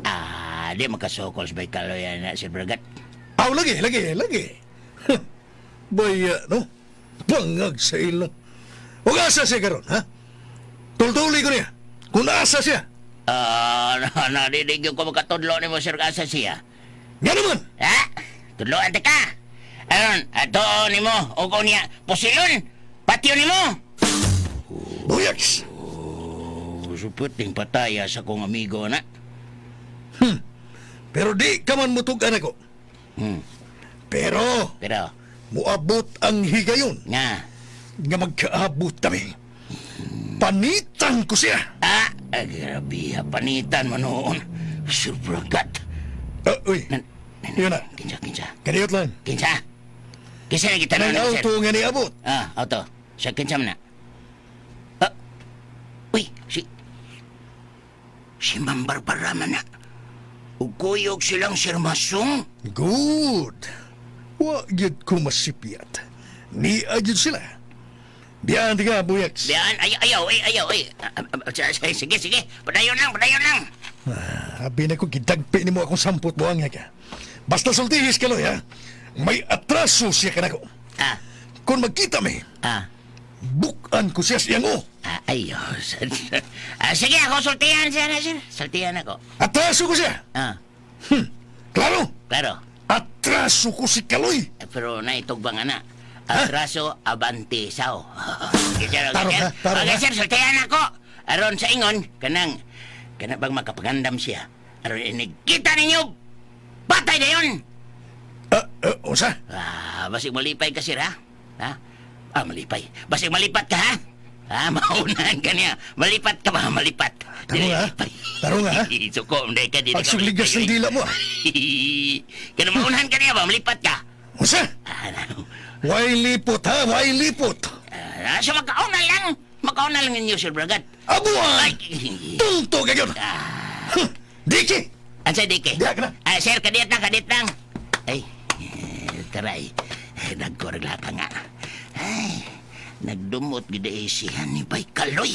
Ah, di makasokol sa kaloy na si Bragat. Aw, lagi, lagi, lagi. Huh. Baya, no? Bangag sa ilong. Huwag asa siya karon, ha? Tultuli ko niya. Kung asa siya. Ah, na, na, di, di, ko makatudlo ni mo sir asa siya. Nga naman. Ha? Tudloan ta ka. Aron, ato ni mo, o ko niya, pusilon, patyo ni mo. Buyaks! Oh, suputing pataya sa kong amigo na. Pero di ka man mutugan ako. Pero, Pero, muabot ang higayon nga, nga magkaabot kami. Panitan ko siya. ah, ay, grabe, ha, panitan mo noon. Sir Bragat. Ah, uy, yun na. Kinsa, kinsa, Kaniyot lang. kinsa. Kinsa na kita Kanang na, sir? auto nga niabot. Ah, auto. Sa kinsa man na. Ah, uy, si... Si Ma'am Barbara man na. Ug kuyog silang Sir Masong. Good. Wa gyud ko masipyat. Niya gyud sila. Biyan ka, Buyaks. Biyan, ayaw, ayaw, ay, ayaw, ay. Sige, sige. Padayon lang, padayon lang. Abi na ko gidagpi nimo akong sampot buang ka. Basta sultihis kaloy ha. May atraso siya kanako. Ah, Kung magkita mi, ah, bukan ko siya siyang o. ah, ayaw. Sige, ako sultihan siya na, sir. Sultihan ako. Atraso ko siya. Ah, Klaro, klaro. atraso ko si Kaloy. Pero naitog ba nga na? Atraso, abante, sao. Okay, sir, okay, Tarong, sir. ha? Tarong, Okay, ha? sir, sultihan ako. Aron sa ingon, kanang, kanang bang makapagandam siya. Aron inig, kita ninyo, batay na yun! Unsa? Ah, basig malipay ka, sir, ha? Ha? Ah, malipay. Basig malipat ka, ha? Ha, maunahan ka niya. Malipat ka ba? Malipat. Tarong, ha? Tarong, ha? Suko, hindi ka, dili ka Pagsugligas ng malipay, dila mo, ha? eh. Kana maunahan ka niya ba? Malipat ka. Unsa? Ah, ano? Way lipot, ha? Way lipot. Ah, so magkauna lang. Magkauna lang ninyo, Sir Bragat. Abuan! Ay! Tunto ka yun! Ah, Diki! Ansa, Dike? Diya ka na. Ah, sir, kadiyat lang, kadiyat lang. Ay, eh, taray. Eh, nagkorgla ka nga. Ay, nagdumot gid eh siya ni Bay Kaloy.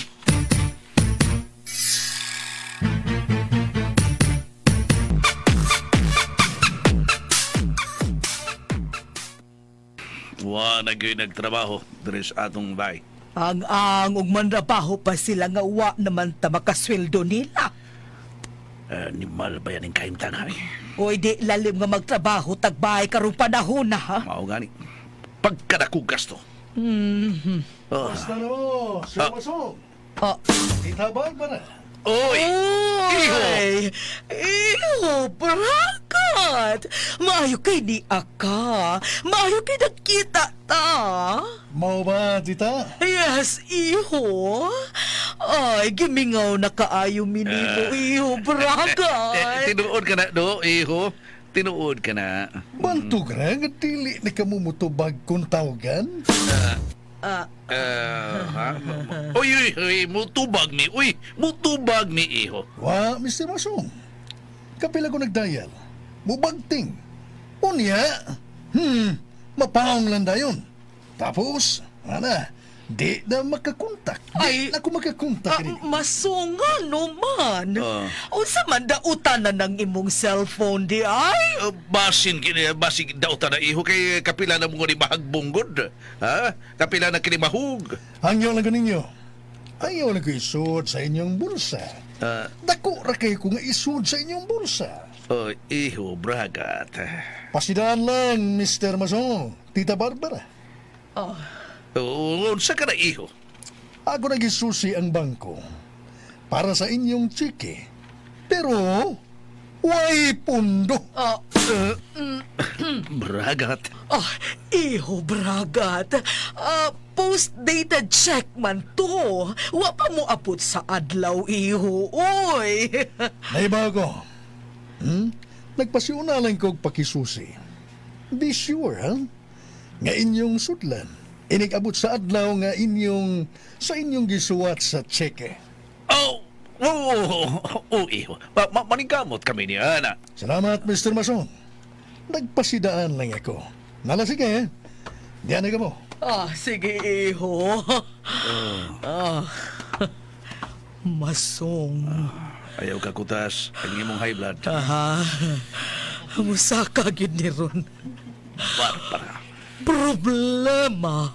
Wa na gyud nagtrabaho diri sa atong bay. Ang ang ug manrabaho pa sila nga wa naman ta makasweldo nila. Animal ba yan ang kahimtang ha? Oy, di lalim nga magtrabaho tagbay karong panahon na ha. Mao gani. Pagkadako gasto. Oh. Basta na mo, Sir Masong. Ah. Tita Barbara. Oy! Oy! Iho, brakat! Maayo kay ni Aka. Maayo kay nagkita ta. Mao ba, tita? Yes, iho. Ay, gimingaw na kaayo minimo, iho, brakat. Eh, tinuod ka na, do, iho. Tinuod ka na. Bantog ra nga dili na kamo mutubag kung tawagan. Ah, ha? Uy, uy, uy, mutubag mi. Uy, mutubag mi, iho. Wa, Mr. Masong. Kapila ko nagdayal. Mubagting. Unya, mapaong lang dayon. Tapos, ana, di na makakontak. Di Ay. na ko makakontak. Ah, masunga no man. Ah. Unsa man dautan na ng imong cellphone di ay? Basin kini basin dauta na iho kay kapila na mo ni mahagbunggod. Ha? Kapila na kini mahug. Hangyo lang ko ninyo. Ayaw lang ko isod sa inyong bulsa. Ah. Dako ra kayo ko nga isod sa inyong bulsa. Oh, iho, bragat. Pasidaan lang, Mr. Masong, Tita Barbara. Oh. Oh, unsa ka na iho? Ako nagisusi ang bangko para sa inyong tsike. Pero, way pundo. Ah, Bragat. ah, iho bragat. Ah, post-dated check man to. Wa pa mo apot sa adlaw, iho. Oy. Naiba ko. Nagpasiuna lang kog pakisusi. Be sure, ha? Nga inyong sudlan. Inigabot sa adlaw nga inyong sa inyong gisuwat sa tseke. Oh, oh, oh, oh, iho. Maningkamot kami niya, ana. Salamat, Mr. Mason. Nagpasidaan lang ako. Nala sige, eh. Diyan na ka mo. Ah, sige, iho. Ah. Masong. Ayaw ka kutas ang imong high blood. Aha. Musaka gyud ni ron. Barbara. Problema.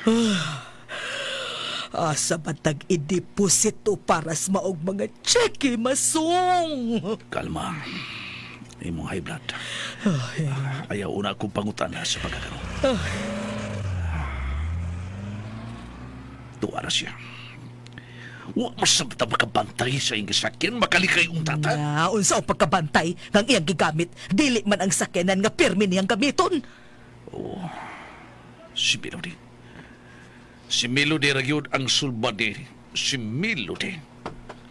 Ah. Asa ba tag i-deposito para sa maog mga cheque, masong? Kalma. Imong high blood. Ayaw una akong pangutana sa pagkakaroon. Tuwa na siya. Wa masabta makabantay sa iyong sakyan, makalikay ang tata. Na, unsa ang pagkabantay ng iyang gigamit, dili man ang sakyanan nga pirmi niyang gamiton. Si Melody. Si Melody ra gyud ang sulbad ni. Si Melody.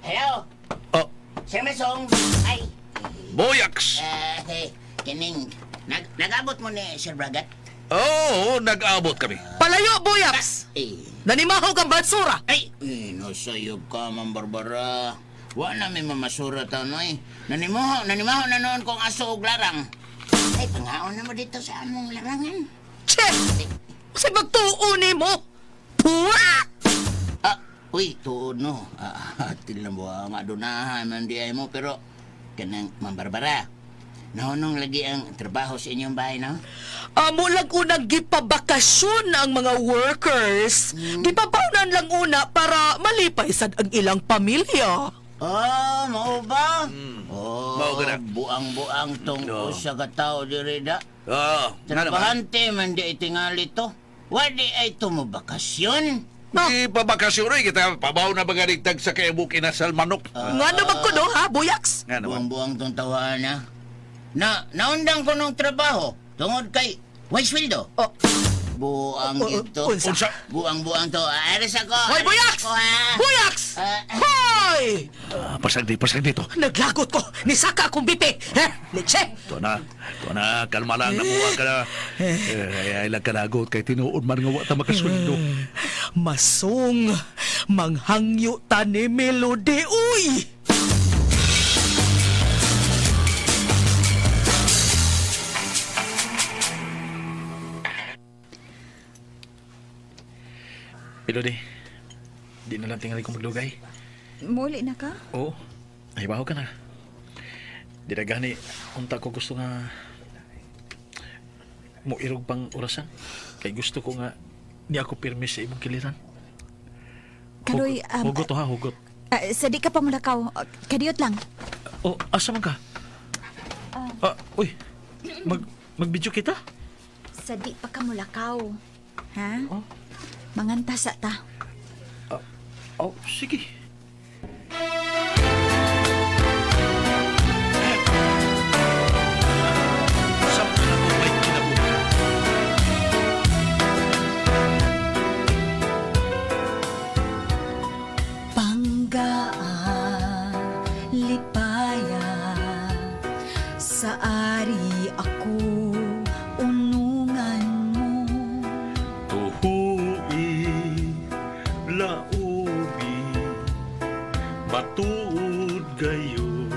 Hello, Oh, Sir Masong. Ay, Boyax! eh, kining, nag-abot mo ni Sir Bragat? Oo, oh, nag-abot kami. Palayo, Boyax! Eh, Nanimahaw kang basura! ay, eh, nasayop ka, Ma'am Barbara. Wa na may mamasura ta, noy. Nanimaho, nanimaho na noon kong aso og larang. Ay, pangaon na mo dito sa among larangan. Che! Sa magtuo nimo? Puwa! Ah, uy, tuod no. Ah, tilang buha nga adunahan man di ay mo, pero kanang Ma'am Barbara, nahunong lagi ang trabaho sa inyong bahay, no? Amo lang unang gipabakasyon ang mga workers. Gipabaunan lang una para malipay sad ang ilang pamilya. Oh, mao ba? Oh, Mao ka na. buang-buang tong Oo. usa ka tawo diri da. Oo, nga naman. Trabahante man di itingali to. Wadi ay to mo bakasyon. Di pa bakasyon oy, kita pabaw na ba ganigtag sa kaibok inasal manok. Nga naman ko no, ha, Buyaks? Nga naman. Buang-buang tong tawahan na. Na, naundang ko nung trabaho tungod kay way sweldo. Oh. Buang Oh, oh, ito. unsa? Unsa? Buang-buang to. Aris ako. Hoy, Aris Buyaks! ako, ha? Buyaks! Ah. Hoy! Ah, pasag di, pasag dito. Naglagot ko! Nisaka akong bipi! Ha? Leche! Ito na, kalma lang, namuha ka na. Eh, ay, ay lang kalagot kay tinuod man nga wa ta makasweldo. Masong, manghangyo ta ni Melody, uy! Melody, di na lang tingali ko maglugay. Muli na ka? Oo, nahibaho ka na. Di na gani, unta ko gusto nga muirog pang orasan. Kay gusto ko nga ni ako pirmi sa imong kiliran. Kaloy, Hugot to ha, hugot. Sa di ka pa mulakaw. Kadiyot lang. Oh, asa man ka? Ah, uy, magbidyo kita? Sa di pa ka mulakaw. Ha? Oh. Manganta sa ta. Oh, sige. Samtang ako may kinabuhi. Pangga lipaya sa ari ako unungan mo. Tuhui, laubi, matuod gayon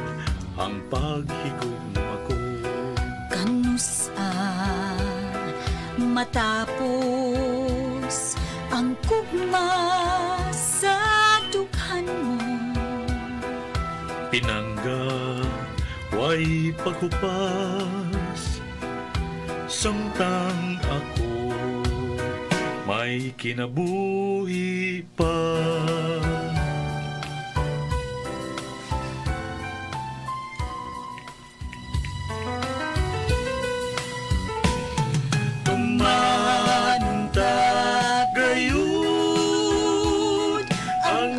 ang paghigugma ko. Kanusa matapos ang kugma sa dughan mo. Pinangga, way paghupas, samtang ako may kinabuhi pa. Tumanta gayud ang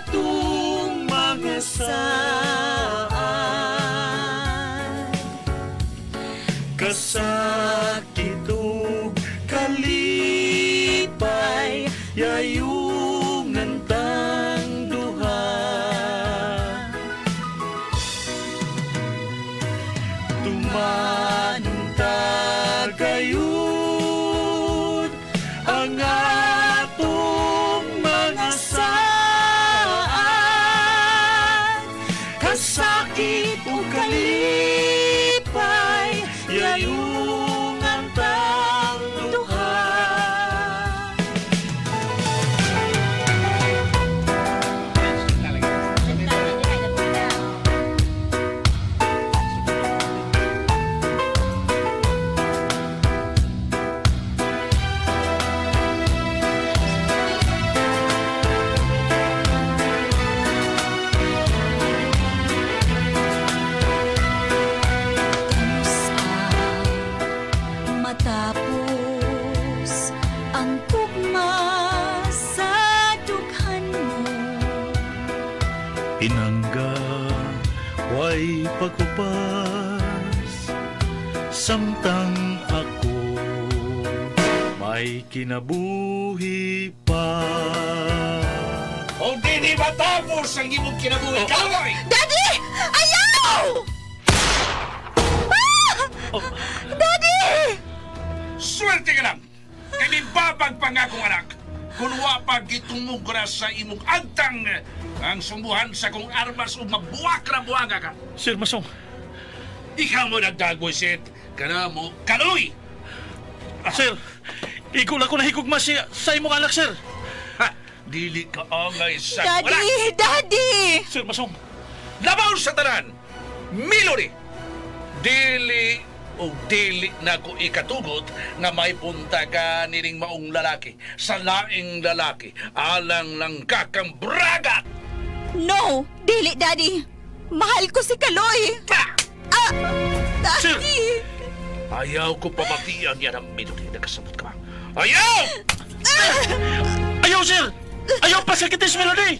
atong mga saan. Kasakit ug kalipay yayungan tang duha. Tumanong gayud ang atong mga saan. Kasakit o kalipay, yayungan tang duha. Kanusa matapos ang kugma sa dughan mo. Pinangga, way pagkupas, samtang ako may kinabuhi pa. O di di matapos ang imong kinabuhi, Kaloy! Daddy! Ayaw! Ah! Daddy! Swerte ka lang! Kay mibabag pa nga akong anak. Kung wa pa gitungog ra sa imong agtang, ang sumbuhan sa kong armas o mabuwak ra buwaga ka. Sir Masong, Ikaw mo nagdagbusit. Kana mo, kaloy! Sir, igo lang ko nahigugma siya sa imong anak, sir. Ha! Dili ka angay sa Daddy! Daddy! Sir Masong, Labaw sa tanan! Melody! Dili o dili na ko ikatugot nga may punta ka nining maong lalaki sa laing lalaki alang lang kakang bragat! No! Dili, Daddy! Mahal ko si Kaloy! Ah! Sir! Daddy! Ayaw ko pamatian yan ang Melody. Nagkasabot ka ba? Ayaw! Ayaw, sir! Ayaw pasakitin si Melody!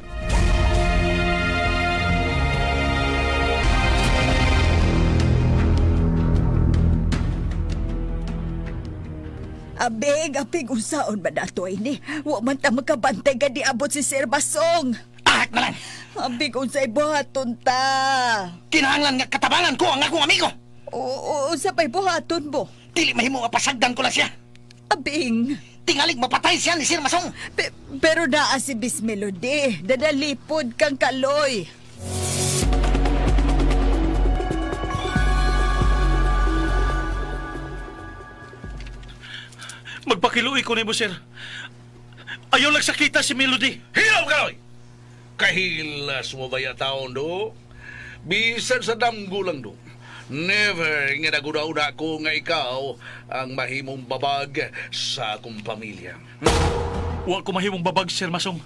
Abig, abig, unsaon ba nato ini? Wa man ta makabantay ka di abot si Sir Basong. Ahak na lang. Abig, unsay buhaton ta? Kinahanglan nga katabangan ko ang akong amigo. Oo, unsa pa'y buhaton mo? Dili mahimo nga pasagdan ko lang siya. Abing, Tingalig mapatay siya ni Sir Masong. pero naa si Miss Melody. Dadalipod kang kaloy. Magpakiluoy ko nimo, sir. Ayaw lang sakita si Melody. Hilaw kaloy! Kahilas mo ba taon do? Bisan sa damgo lang do. Never nga naguna-una ko nga ikaw ang mahimong babag sa akong pamilya. Wa ko mahimong babag, Sir Masong.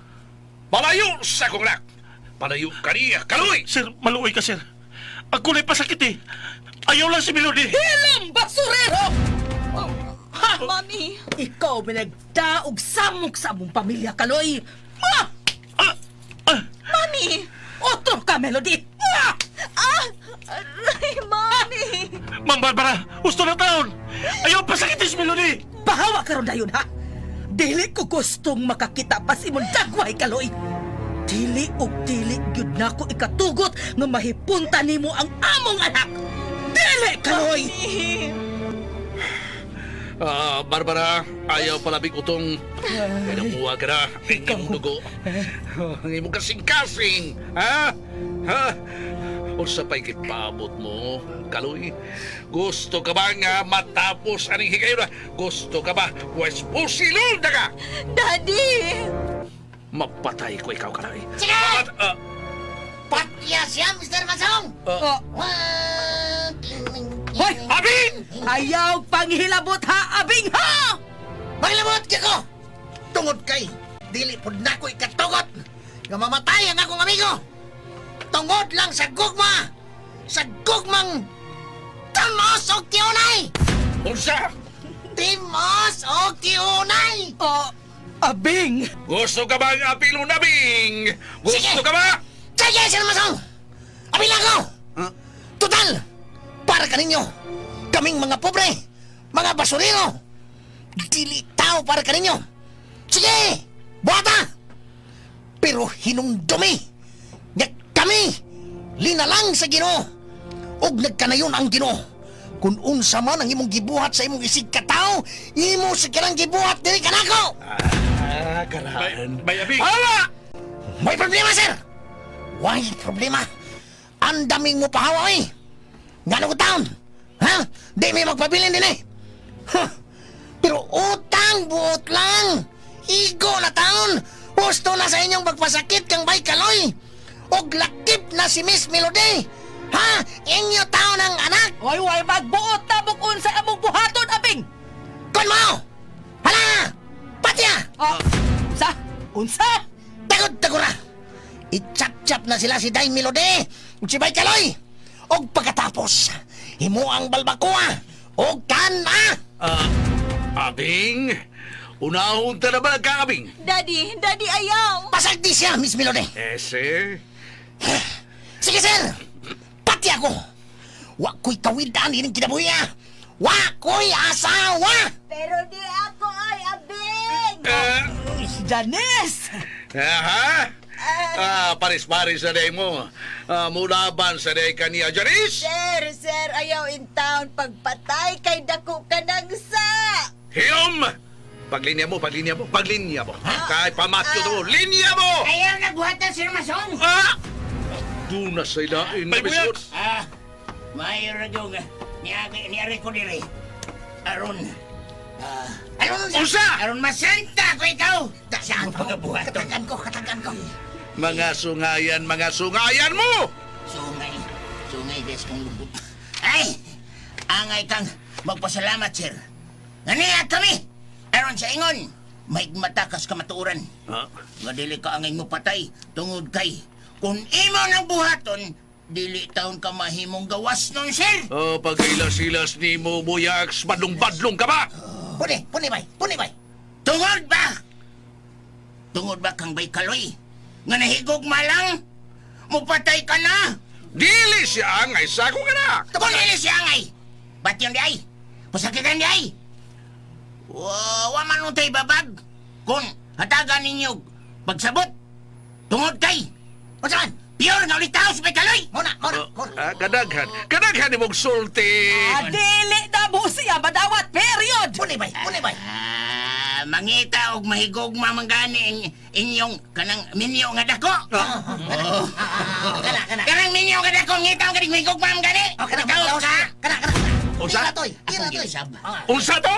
Palayo sa akong anak! Palayo kaniya, kaloy! Sir, maluoy ka, sir. Ako na'y pasakit eh. Ayaw lang si Melody. Hilam basurero! Ha! Mami! Ikaw may nagdaog samok sa among pamilya, Kaloy! Ma! Ah! Ah! Mami! Otro ka, Melody! Ma! Ah! Aray, Mami! Ma'am Barbara, gusto na taon! Ayaw pasakitin si Melody! Bahawa karon dayon ha. Dili ko gustong makakita pa si imong dagway kaloy. Dili og dili gyud nako ikatugot nga mahipunta nimo ang among anak. Dili kaloy. Ah, Barbara, ayaw palabig utong. Kaya namuha ka na. Ang imong dugo. Ang imong kasing-kasing. Ha? Ha? Unsa pa'y kipaabot mo, Kaloy? Gusto ka ba nga matapos aning higayon? Gusto ka ba? Pwes pusilol na ka! Daddy! Mapatay ko ikaw, Kaloy. Sige! Patya siya, Mr. Masong! Oh, Hoy! Abing! Ayaw panghilabot ha, abing ha! Maglabot ka ko! Tungod kay, dili pod nako ikatugot nga mamatay ang akong amigo. Tungod lang sa gugma! Sa gugmang Timos og tiunay! Unsa? Timos og tiunay! Oh, abing! Gusto ka ba ang apilo na, Bing? Gusto Sige! ka ba? Sige, Sir Masong! Apila ko! Total! Para kaninyo! Kaming mga pobre! Mga basurero! Dili tao para kaninyo! Sige! Buhata! Pero hinumdumi! Nga kami! Linalang sa Ginoo! Ug nagkanayon ang Ginoo! Kung unsa man ang imong gibuhat sa imong isig katao, imo sa kanang gibuhat diri kanako! Ah, karaan. Bay, Abing! Hala! May problema, sir! Why problema? Ang daming mo pahawa eh! Nga ko taon? Ha? Di may magpabilin din eh! Huh. Pero utang buot lang! Igo na taon! Gusto na sa inyong pagpasakit kang bay kaloy! Og lakip na si Miss Melody! Ha? Inyo taon ang anak! Oy, way magbuot na bukon sa among buhaton, abing! Kon mo! Hala! Patya! Oh, unsa? Unsa? Tagod-tagora! Itchap-chap na sila si Day Melody ug si Bay Kaloy! Og pagkatapos, himo ang balbakoa og kana! Ah, Abing? Unahon ta na ba ka, Abing? Daddy! Daddy, ayaw! Pasagdi siya, Miss Melody! Ese? Sige, sir! Pati ako! Wa ko'y kawidan ining kinabuhi, ah! Wa ko'y asawa! Pero di ako ay abing! Ah, Janice! aha? Ah, paris-paris na day mo. Ah, mulaban sa day kaniya, Janice! Sir, sir, ayaw in town. Pagpatay kay dako ka ng sa! Hiyom! Paglinya mo, paglinya mo, paglinya mo. Kahit pamatyo to, linya mo! Ayaw nagbuhat ng Sir Mason! Ah! Doon na sa ilain na Bay, buyag! bisod. Ah, Maayo ra gyud nga niagi niari ko diri. Aron aron Unsa? Aron masenta ko ikaw. Sa akong pagabuhaton. Katagan ko, katagan ko. Mga sungayan mo! Sungay. Sungay des kong lubot. Ay! Angay kang magpasalamat, sir. Naniya kami! Aron sa ingon, may matakas ka matuoran. Ha? Nga dili ka angay mo patay tungod kay kung imo nang buhaton, dili taon ka mahimong gawas nun, sir. Oh, pagkailas-ilas ni mo, Buyaks, badlong-badlong ka ba? Puni, puni bay, puni bay. Tungod ba? Tungod ba kang bay kaloy? Nga nahigog malang? Mupatay ka na! Dili siya angay sa akong anak! Kung dili siya angay! Ba't yun di ay? Pasakitan di ay! Wa man untay babag! Kung hatagan ninyo pagsabot, tungod kay! Unsa man? Pure nga ulit tao sa bay kaloy! Muna, muna, Oh, muna. kadaghan. Kadaghan ni mong sulti. Dili na mo siya madawat, period! Puni bay, puni bay. Ah, mangita og mahigog mamanggani ang inyong kanang minyo nga dako. Oh. Kana, kana. Kanang minyo nga dako ngita og ganing mahigog mamanggani. Oh, kana, Ikaw ka. Kana, kana. Unsa? Tira toy, tira Akong toy. giusab. Ah, Unsa to?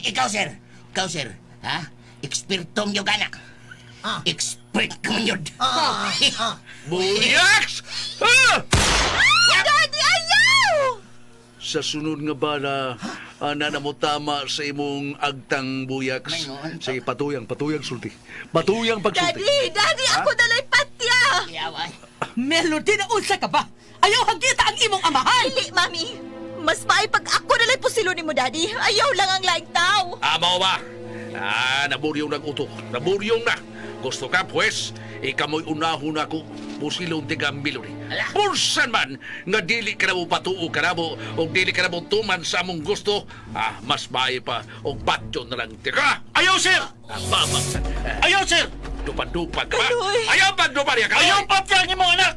Ikaw sir, ikaw sir, ha? Ekspertong yung gana. Ah. Expert ka man yun. Ah, ah. Buyaks! Ah! Daddy, ayaw! Sa sunod nga bala, ana na mo tama sa imong agtang buyaks. May noon. Sige, patuyang, patuyang sulti. Patuyang pagsulti. Daddy, Daddy, ako dalay patya! Yawa. Melody na unsa ka ba? Ayaw hagita ang imong amahan! Dili, Mami. Mas maay pag ako nalay pusilo ni mo, Daddy. Ayaw lang ang laing tao. Amaw ba? Ah, naburyong ng utok. Naburyong na. Gusto ka, pues, ikamoy unahon ako. Pusilong tiga Melody. Ala. Pulsan man nga dili ka na mo patuo ka na mo o dili ka na mo tuman sa among gusto, ah, mas maayo pa o patyon na lang tika. Ayaw, sir! Ah, babag. Ayaw, sir! Dupa-dupa ka ba? Kaloy. Ayaw pagdupa niya ka! Ayaw patya ang imong anak!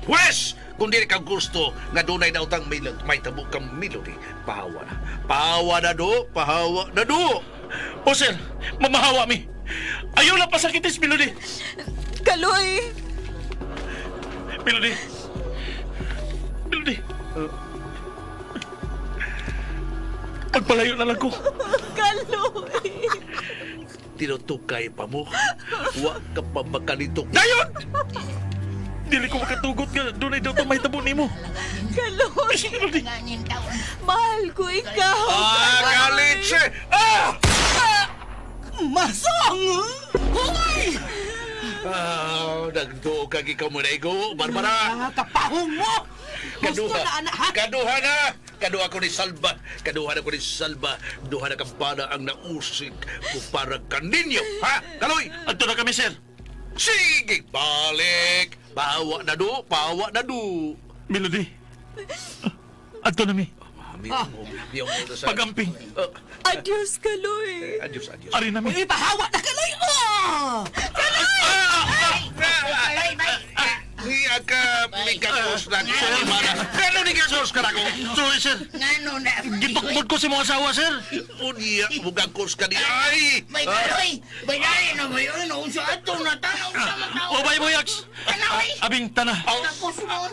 Pwes, kung dili ka gusto nga dunay na utang may, may tabo kang Melody, pahawa na. Pahawa na do, pahawa na do. O sir, mamahawa mi. Ayaw lang pasakitis, Melody. Kaloy! Melody. Melody. Pagpalayo na lang ko. Kaloy! Tinutukay pa mo. Wa ka pa makalitok. Dayon! Dili ko makatugot nga dunay daw may tabo nimo. Kaloy! Melody. Nganin taon. Mahal ko ikaw! Ah, kalitse! Ah! Masong! Hoy! Ah, nagduo kag ikaw mo na ikaw, Barbara. Ah, kapahong mo! Gusto Kaduha. na anak ha? Kaduha na! Kaduha ko ni Salva. Kaduha na ko ni Salva. Duha na kampana ang nausik kumpara kaninyo. Ha? Kaloy! Adto na kami, sir. Sige, balik! Bawa na do, bawa na do. Melody. Adto na mi. Mami, ah. Pagamping. Adios, Kaloy! Adios, adios. Ari na mi. Uy, pahawa na kaloy! Oh! Kaloy, bay. Niya ka, may kakos na ko. Kano ni kakos ka na ko? Sorry, sir. Ngano na. Gipakbod ko si mga asawa, sir. Unya, mugakos ka ni ay! Bay kaloy. Bay dali na bay. Ay, naunsa ato na tanaw sa mga tao. O, bay, Boyax. Tanaw, ay. Abing, tana. Tapos mo.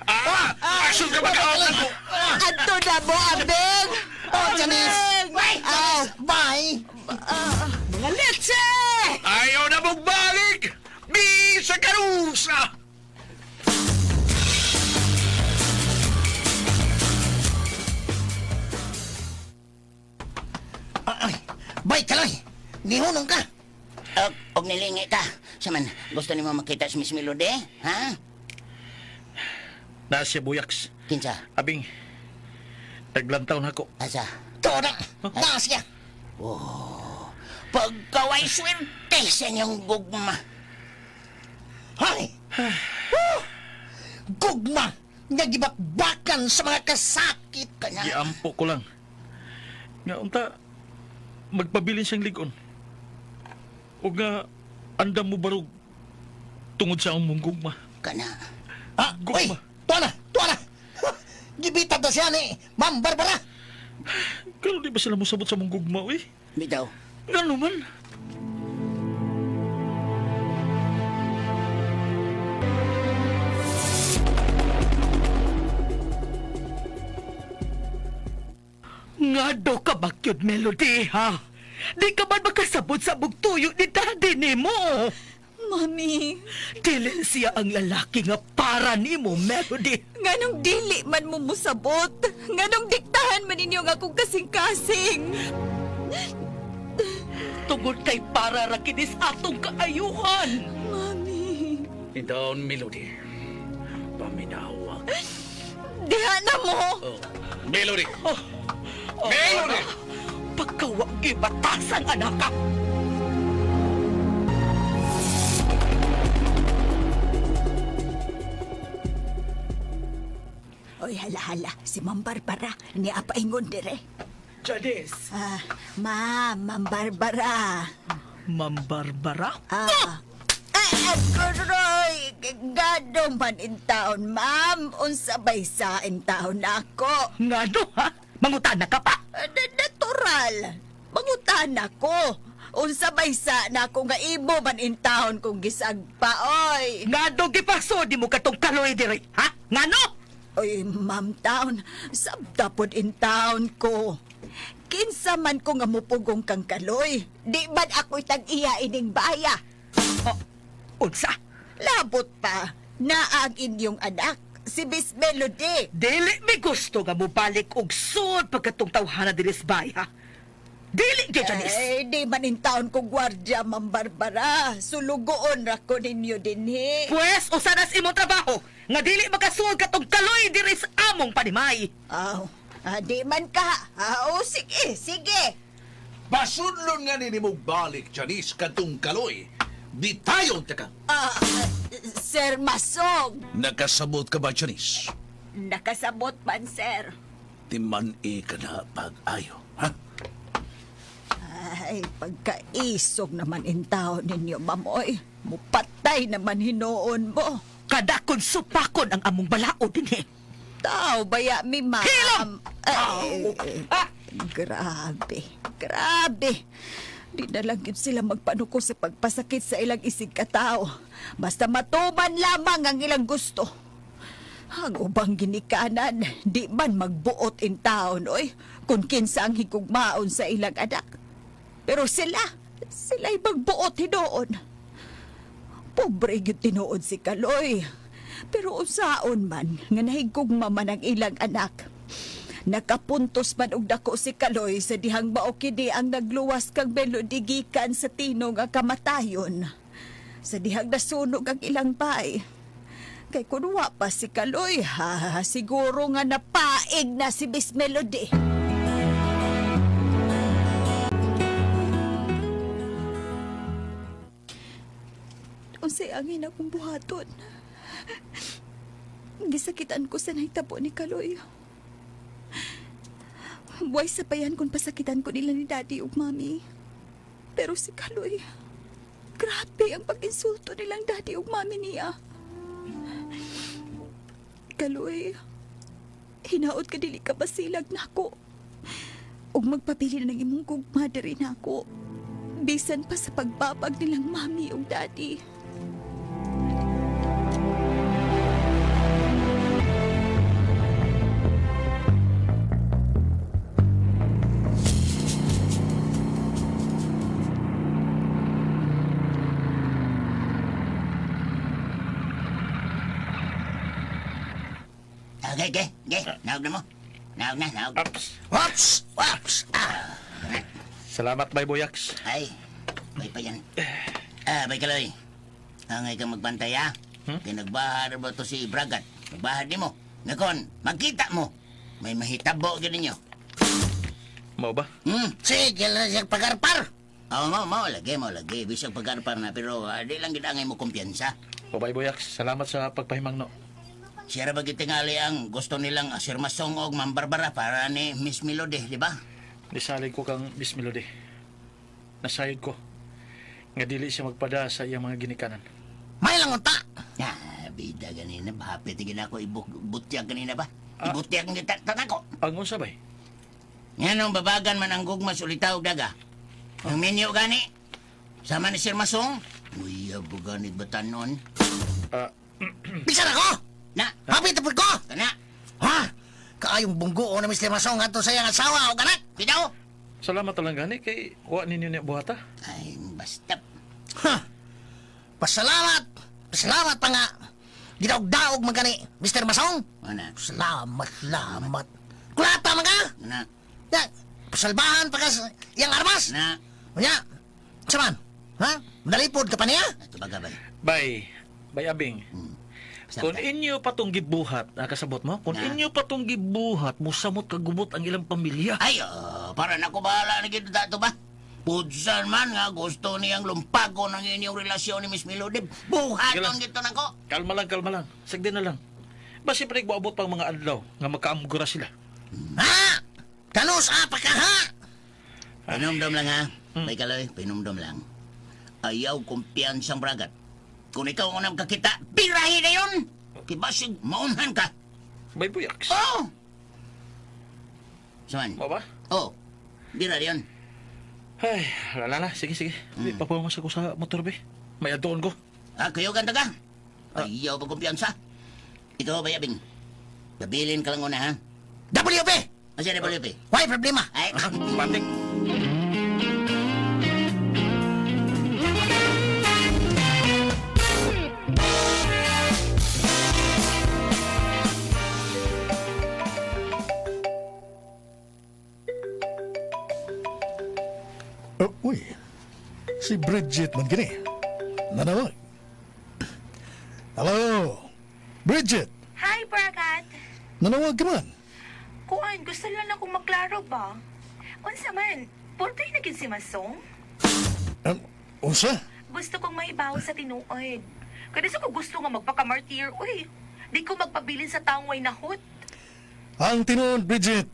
Ah! Asun ka magkaon ko! Adto na mo, Abeng! Oh, Janice. Abeng! Bay! Janice, bye. Mga leche! Ayaw na mong balik! Di sa karusa! Ay, bay kaloy. Nihunong ka. Og, og nilingi ka. Saman, gusto nimo makita si Miss Melody? Ha? Na siya, Boyax. Kinsa? Abing, naglantaw na ako. Asa? Tuo na. Na siya. Pagkaway swerte sa inyong gugma. Hay. Woo! Gugma nga gibakbakan sa mga kasakit. Kana. Giampo ko lang. Nga unta, magpabilin siyang ligon. O nga, andam mo barog tungod sa among gugma. Kana. Ah, uy, Gugma. tuwa na, tuwa na. Gibitad na siya ni Ma'am Barbara. Pero di ba sila mosabot sa among gugma, uy? Bitaw. Ngano man? Nga do ka bakyod, Melody, ha? Di ka man makasabot sa bugtuyo ni daddy nimo. Mami, Dili siya ang lalaki nga para nimo, Melody. nganong dili man mo musabot? Nganong diktahan man ninyo nga akong kasing-kasing? Tungod kay para ra kinis atong kaayuhan. Mami, Down, Melody. Paminawa. diha na mo! Oh. Melody! Oh, Melody! Pagkawa gibatasan, anak ka. Oy, hala hala, si Ma'am Barbara ni apaingon dire. Janice. Ah, ma'am, Ma'am Barbara. Ma'am Barbara? Ah. Ay, agroy, gado man in taon, ma'am. Unsa bay sa in taon ako? Nga do, ha? Mangutana ka pa. Natural. Mangutan ako. Unsa bay sa na ako nga imo man in taon kung gisagpa, oy. Nga do gipaso di mo katong kaloy diri, ha? Nga no? Oy, ma'am taon, sabta pod in taon ko. Kinsa man ko nga mupugong kang kaloy, di man ako'y tag-iya ining baya. Oh, unsa? Labot pa, naag inyong anak, si Miss Melody. Dili mi gusto nga mobalik og sud pagkatong tawhana diri sa bay, ha? Dili gyud, Janice. Eh, di man in taon ko gwardya, Ma'am Barbara. Sulugoon ra ko ninyo dinhi. Pwes, usa na sa imong trabaho nga dili makasuod katong kaloy diri sa among panimay. Aw, di man ka. Ah, oh, sige, sige. Basunlon nga ni mo balik, Janice, kadtong kaloy. Di tayo taka. Ah, Sir Masog, Nakasabot ka ba, Janice? nakasabot man, sir. Timan e ka na pag-ayo, ha? Ay, pagkaisog naman in taon ninyo, mamoy. Mupatay naman hinuon mo. Kadakon supakon ang among balaod dinhi. Tao, baya mi, ma'am. Hilom! Ay, Ah! grabe, grabe. Di na lang yun sila magpanuko sa pagpasakit sa ilang isig katao. Basta matuman lamang ang ilang gusto. Ang ubang ginikanan, di man magbuot in taon, oy, kung kinsa ang higugmaon sa ilang anak. Pero sila, sila'y magbuot hinuon. Pobre gyud tinuod si Kaloy. Pero usaon man nga nahigugma man ang ilang anak. Nakapuntos man og dako si Kaloy sa dihang mao kini ang nagluwas kang Melody gikan sa tinong ang kamatayon. Sa dihang nasunog ang ilang bay. Kay kun wa pa si Kaloy, ha, siguro nga napaig na si Miss Melody. Unsay angin akong buhaton? Gisakitan ko sa nahitabo ni Kaloy. Buhay sa payan kung pasakitan ko nila ni Daddy ug Mami. Pero si Kaloy, grabe ang pag-insulto nilang Daddy ug Mami niya. Kaloy, hinaot ka dili ka basilag nako. Ug magpabili na ng imong gugma diri nako. Bisan pa sa pagbabag nilang Mami ug Daddy. Okay, okay, okay. Naog na mo. Naog na, naog. Ups. Waps! Waps! Ah! Salamat, bay Boyax. Ay, may pa yan. Ah, bay kaloy. Angay kang magbantay, ha? Hmm? Kaya nagbahar ba to si Bragat? Nagbahar di mo. Ngakon, magkita mo. May mahitabo gyud ninyo. Mao ba? Sige lang siya pagarpar! Oo, mao, mao lagi, mao lagi. Bisag pagarpar na, pero di lang gid angay mo kumpiyansa. O, bay Boyax, salamat sa pagpahimang no. Siya ra ba gitingali ang gusto nilang Sir Masong og Ma'am Barbara para ni Miss Melody, di ba? Nisalig ko kang Miss Melody. Nasayod ko nga dili siya magpada sa iyang mga ginikanan. May lang unta! Ah, bida ganina ba? Hapit gid ako ibutyag ganina ba? Ibutyag ang kita ko. Ang unsa bay? Nganong babagan man ang gugma sa ulitaw daga. Ang minyo gani. Sama ni Sir Masong. Uy, abo gani batanon. Ah, Bisan ako! Na, Hapit na ko! kana. Ha? Kaayong bunggo na Mr. Masong ato sa iyang asawa o anak. Bitaw! Salamat lang gani kay wa ninyo niya buhata. Ay, basta. Ha! Pasalamat! Pasalamat pa nga! Gidaog-daog man gani, Mr. Masong! Ana. Salamat, salamat. Kulata man ka! Ana. Ya, pasalbahan pa ka sa iyang armas! Na. Unya, sa man? Ha? Nalipod ka pa niya? Tubaga bay. Bay, bay abing. Kung inyo pa tong gibuhat, kasabot mo? Kung Na. inyo pa tong gibuhat, musamot kagubot ang ilang pamilya. Ay, para na ko bahala na gito dato ba? Pudsan man nga gusto niyang lumpago ng inyong relasyon ni Miss Melody. Sige Buhaton lang. gito na ko. Kalma lang, kalma lang. Sagdi na lang. Basi pa nagbuabot pang mga adlaw nga magkaamgura sila. Ha? Kanus apa ka ha? Pinumdum lang ha. May kaloy, pinumdum lang. Ayaw kumpiyansang bragat. Kung ikaw ang unang kakita, birahin na yun! Kibasig, maunhan ka. Bay buyaks. Oh! Saman? Mo ba? Oh, bira yun. Ay, wala na. Sige, sige. Mm. Papawangas ako sa motor, be. May adoon ko. Ah, kayo ganda ka. Ayaw pa kumpiyansa. Ikaw ba, Yabing? Pabilin ka lang una, ha? WP! Asa na WP? Why problema? Ay, Patik. Oh, uy, si Bridget man gini. Nanawag. Hello, Bridget. Hi, Bragat. Nanawag ka man. Kuan, gusto lang akong maklaro ba? Unsa man, portoy na gid si Masong? Unsa? Gusto kong maibaw sa tinuod. Kada sa ko gusto nga magpakamartir, uy. Di ko magpabilin sa taong way nahot. Ang tinuod, Bridget.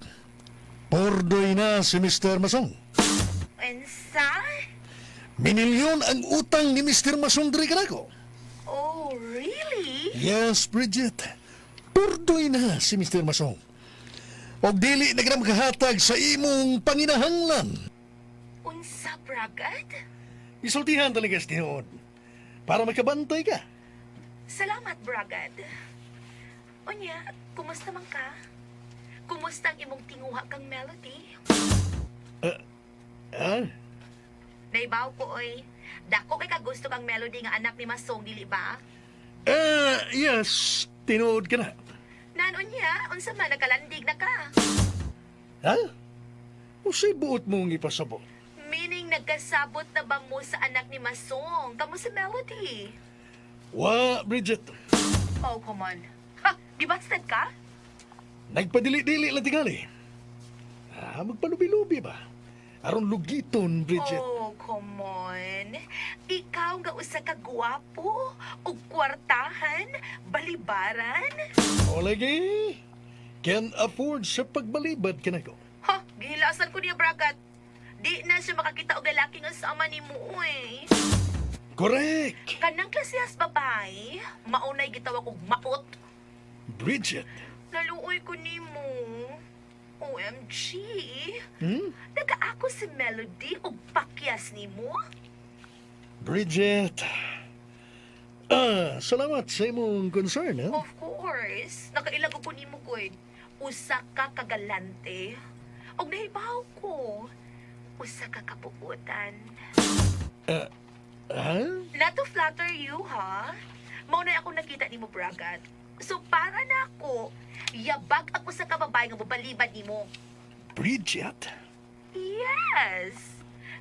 Pordoy na si Mr. Masong. Unsa? Minilyon ang utang ni Mr. Masong diri kanako. Oh, really? Yes, Bridget. Pordoy na si Mr. Masong. Og dili na ka makahatag sa imong panginahanglan. Unsa, Bragat? Isultihan talaga sa tinuod. Para makabantay ka. Salamat, Bragad. Unya, kumusta man ka? Kumusta ang imong tinguha kang Melody? Ah? Naibaw ko, oy. Dako kay kagusto kang Melody nga anak ni Masong, dili ba? Yes. Tinuod ka na. Nan, unya, unsa man, nakalandig na ka. Ha? Usay buot mong ipasabot? Meaning, nagkasabot na ba mo sa anak ni Masong? Kamo si Melody? Wa, Bridget. Oh, come on. Ha, gibasted ka? Nagpadili-dili lang tingali. Ah, magpalubi-lubi ba? Aron lugiton, Bridget. Oh, come on. Ikaw nga usa ka gwapo, ug kwartahan, balibaran. O lagi, can afford sa pagbalibad ka na ko. Ha, gihilasan ko niya, Bragat. Di na siya makakita og lalaki nga sama nimo, eh. Correct! Kanang klasehas babae, maunay gitawag og maot. Bridget. Naluoy ko nimo. OMG. Hmm? Nagaako si Melody og pakyas nimo? Bridget. Ah, salamat sa imong concern, ha? Of course. Nakailag ko nimo, good. Usa ka kagalante. Og nahibaw ko. Usa ka kapuutan. Ha? Not to flatter you, ha? Mao na ako nakita nimo, Bragat. So para na ako, yabag ako sa kababae nga mobalibad nimo. Bridget? Yes!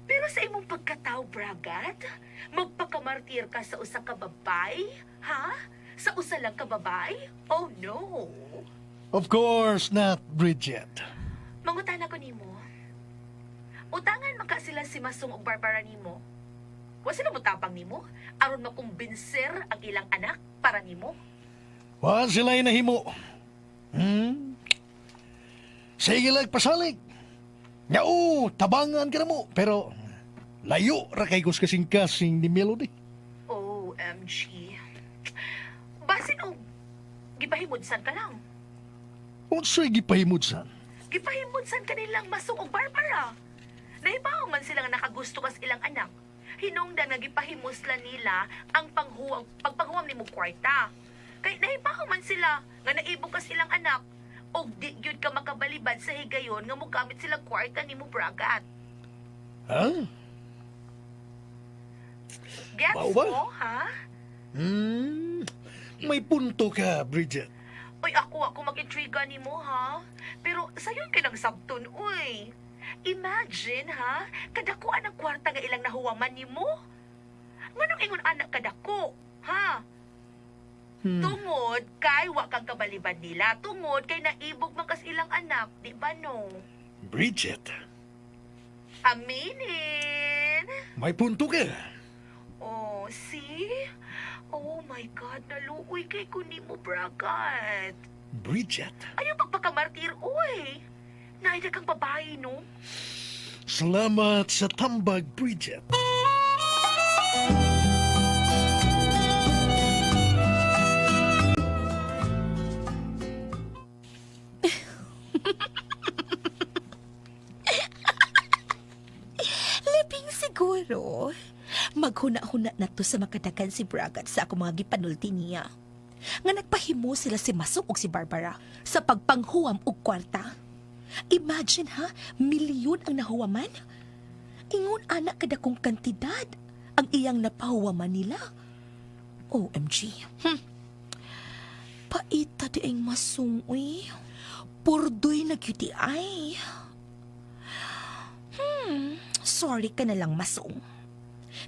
Pero sa imong pagkatao, Bragat, magpakamartir ka sa usa ka babae, ha? Sa usa lang ka babae? Oh no! Of course not, Bridget. Mangutana ko nimo. Utangan man ka sila si Masong ug Barbara nimo. Wa sila motabang nimo aron makumbinser ang ilang anak para nimo. Wa sila nahimo. Sige lang pasalig. Yao, tabangan ka na mo. Pero layo ra kay kus kasing-kasing ni Melody. OMG. Basin og gipahimudsan ka lang. Unsay gipahimudsan? Gipahimudsan ka nilang Masong og Barbara. Nahibaw man sila nga nakagusto kas ilang anak. Hinungdan nga gipahimuslan nila ang panghuwang pagpanghuwam nimo kwarta. Kay nahibaw man sila nga naibog kas ilang anak. Og di gyud ka makabalibad sa higayon nga mogamit sila kwarta nimo, Bragat. Ha? Gets Mao ba? mo, ha? May punto ka, Bridget. Uy, ako mag-intriga nimo, ha? Pero sayon ka nang sabton, uy. Imagine, ha? Kadakuan ang kwarta nga ilang nahuwaman nimo. Nganong ingon anak kadako, ha? Tungod kay wa kang kabalibad nila. Tungod kay naibog man kas ilang anak, di ba no? Bridget, Aminin. may punto ka. Oh, see? Oh my God, naluoy kay ko nimo, Bragat. Bridget, Ayaw pagpakamartir, uy. Naida kang babae, no? salamat sa tambag, Bridget. Labing siguro. Maghuna-huna na to sa makadagan si Bragat sa akong mga gipanulti niya. Nga nagpahimo sila si Masok ug si Barbara sa pagpanghuwam og kwarta. Imagine ha, milyon ang nahuwaman. Ingon anak kadakong kantidad ang iyang napahuwaman nila. OMG. Paita di ang masung, uy. Purdoy na cutie ay. Sorry ka na lang, masong.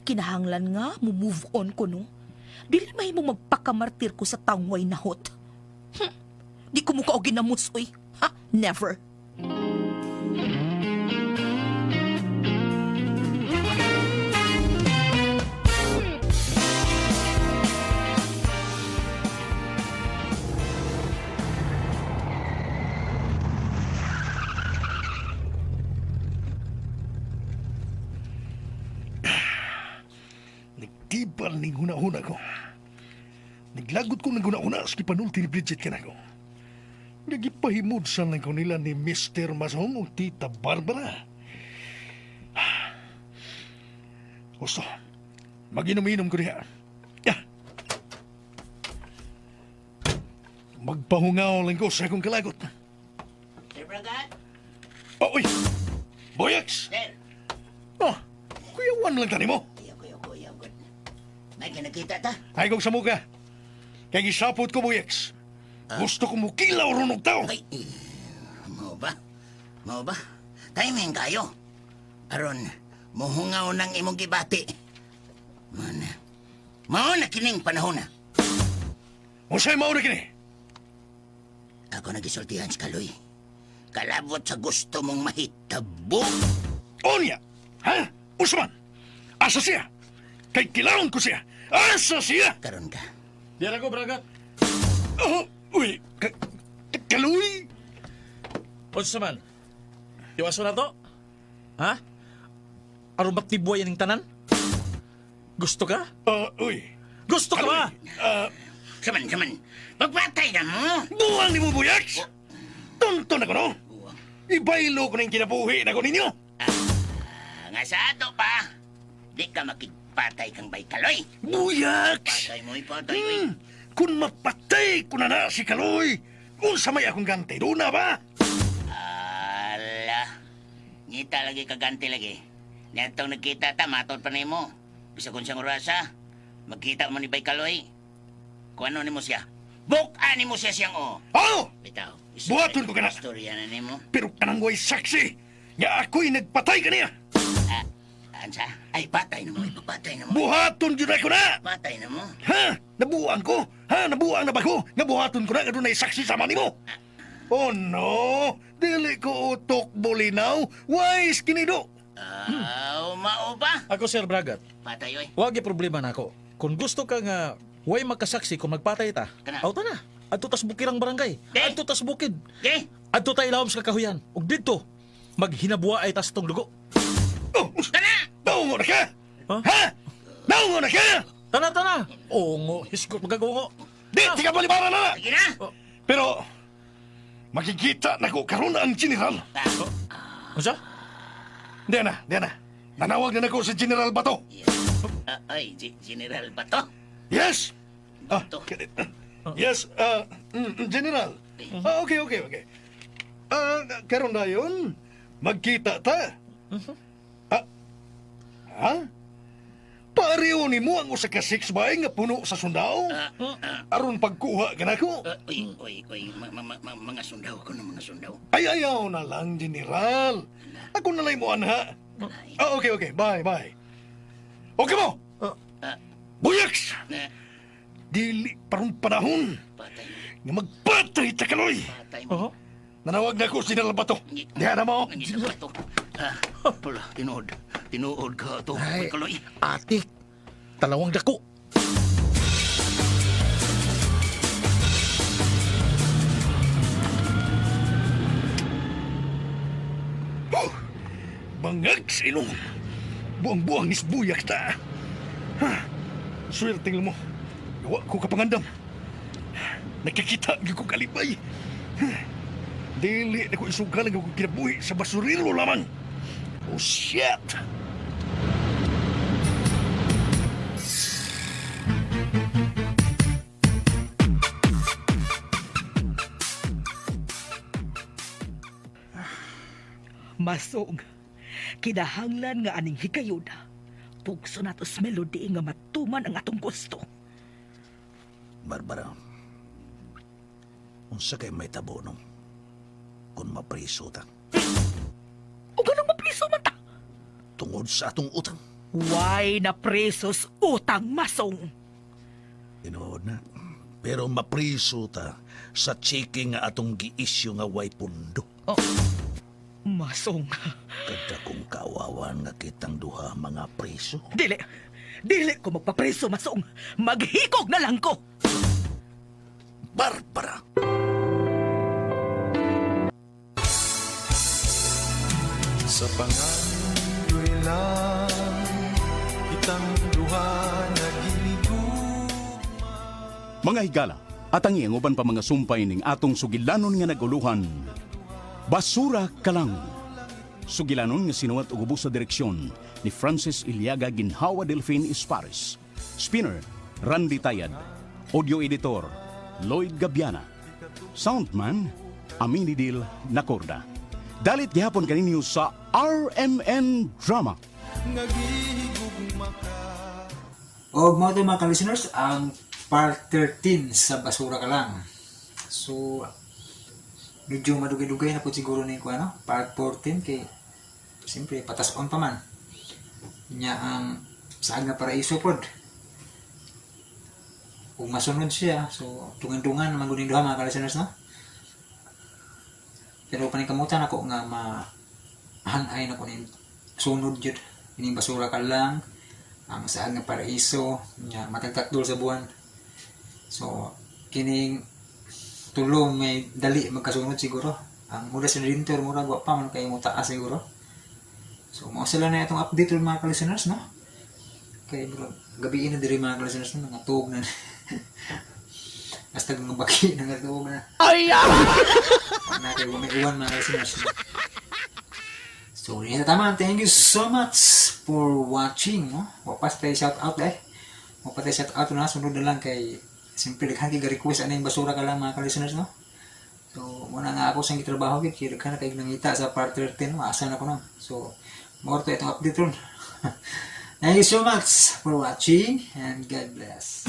Kinahanglan nga, mo-move on ko, no? Dili may mo magpakamartir ko sa tangway na hot. Di ko mukha o ginamos, uy. Ha? Never. Nagtibal ning huna-huna ko. Naglagot ko ng huna-huna sa gipanulti ni Bridget kanako. Nagipahimod sa lang ko nila ni Mr. Masong o Tita Barbara. Gusto, maginom-inom ko diha. Ya. Magpahungaw lang ko sa akong kalagot. Sir Bragat? Oh, uy! Boyax! Sir! Oh, kuyawan lang tani mo. Kuya, kuya, kuya, good. May kinakita ta? Ay kong samuka. Kay gisapot ko, Boyax. Gusto ko mukilaw ron og tao. Ay, eh, mao ba? Mao ba? Timing kayo. Aron, muhungaw ng imong gibati. Mana, mao na kining panahon na. Unsay mao na kini? Ako nagisultihan si Kaloy. Kalabot sa gusto mong mahitabo. Onya! Ha? Unsa man? Asa siya? Kay kilawon ko siya. Asa siya? Karon ka. Diyan ako, Bragat. Oh, uy, Kaloy! Unsa man? Iwaso na to? Ha? Aron matibway ining tanan? Gusto ka? Uy. Gusto ka ba? Saman, saman. Magpatay na mo. Buwang ni mo, Boyax! Tonto na ko, no? Ibaylo ko na yung kinabuhi na ko ninyo. Ah, nga sa ato pa. Di ka makigpatay kang bay Kaloy. Buyax! Patay mo, ipatay mo. Kung mapatay ko na na si Kaloy, unsa may akong gante, doon na ba? Ala. Ngita lagi kaganti lagi. Niadtong nagkita ta, matod pa nimo. Bisa kung siyang orasa, magkita mo ni Bay Kaloy. Kung ano nimo siya. Bukaan nimo siya siyang o. Oh! Bitaw. Buhaton ko ka na. Istorya na nimo. Pero kanang way saksi, nga ako'y nagpatay kaniya. Ah, ansa? Ay, patay na mo. Ipapatay na mo. Buhaton jud ako na! Patay na mo. Ha? Nabuang ko? Ha? Nabuang na ba ko? Nga buhaton ko na nga dunay saksi sama nimo. Oh no! Dili ko utok bulinaw. Wise kinido. Aw, mao ba? Ako, Sir Bragat. Patay, oy. Wag problema nako. Kung gusto ka nga way makasaksi kung magpatay ta, Kana. auto na. Adto tas bukirang barangay. Eh? Adto tas bukid. Okay? Adto ta ilawom sa kakahuyan. Ug didto maghinabuwa ay tas tong dugo. Oh, Kana! naungo na ka! Ha? Ha? Naungo na ka! Tana tana. Ongo, hisgot magagongo. Di, tika balibara na! Sige na! Pero, makikita na ko karon ang general. Unsa? Di na, di na. Nanawag na nako si General Bato. Ah, ay, General ba to? Yes! Ah, Bato. yes, General. Ah, okay, okay, okay. Ah, karon na yun, magkita ta. Ah, ha? Pareho ni mo ang usa ka 6 by nga puno sa sundao? Aron pagkuha ka nako. Uy, uy, uy, mga sundaw ko na mga sundaw. Ay, ayaw na lang, General. Ako na lang mo, anha. Ah, okay, okay. Bye, bye. Okay mo! Buyaks! Na, Dili parang panahon patay, nga magpatay ta kaloy. Patay mo. Nanawag na ko si General Bato. Diha na mo. Ang isa pa to. Ah, pala, tinuod. Tinuod ka to. Ay. Ay, kaloy. Atik, talawang dako. Bangag sa ilong. Buang-buang isbuyak ta. Ha? Swerte mo. Wa ko kapangandam. Nakakita gyud ko kalipay. Ha? Dili na ko isugal ang akong kinabuhi sa basurero lamang. Oh shit! Masong, kinahanglan nga aning higayon. Pugso nato sa Melody nga matuman ang atong gusto. Barbara, unsa kay may tabo no? Kung mapriso ta, O ganong mapriso man ta? Tungod sa atong utang. Why na presos utang, Masong? Tinuod na. Pero mapriso ta sa chiki nga atong gi-issue nga way pundo. Masong. Kada kong kawawan nga kitang duha mga preso. Dili. Dili ko magpapreso, Masong. Maghikog na lang ko. Barbara! Sa pangandoy lang kitang duha naghinigugma. Mga higala, atangi ang uban pa mga sumpay ning atong sugilanon nga naguluhan. Basura ka lang. Sugilanon nga sinuwat ug ubos sa direksyon ni Francis Iliaga Ginhawa Delfin Espares. Spinner, Randy Tayad. Audio editor, Lloyd Gabiana. Soundman, Aminidil Nacorda. Dalit gihapon kaninyo sa RMN Drama. Nagihigugma ka. O mao to, mga ka-listeners, ang part 13 sa Basura Ka Lang. So, medyo madugay-dugay na po siguro na yung ano, part 14 kay siyempre patas-on pa man. Nya ang Saad nga Paraiso pod. Kung masunod siya, so dungan-dungan naman gud duha, mga ka-listeners, no? Pero paningkamutan ako nga ma hanay na ko ni sunod jud ining Basura Ka Lang, ang Saad nga Paraiso nya matagtatdol sa buwan. So kining tulo may dali magkasunod siguro. Ang Oras sa Redemptor murag wa pa man kay mo taas siguro. So mao sila na itong update ron, mga ka-listeners, no? Kay bro, gabi na diri, mga ka-listeners, no? Mga tuog na. Hasta mga baki na nga tuog na. Ay! Na kay may uwan, mga ka-listeners, no? So, yun na tama. Thank you so much for watching. No? Wa pa tayo shout out eh. Wa pa tayo shout out na. Sunod na lang kay simple daghan kay request ano yung Basura Ka Lang, mga ka-listeners, no? So, muna nga ako sa trabaho gid kay daghan na kay nangita sa part 13, no? Asa na ko no. So, mao to itong update ron. Thank you so much for watching and God bless.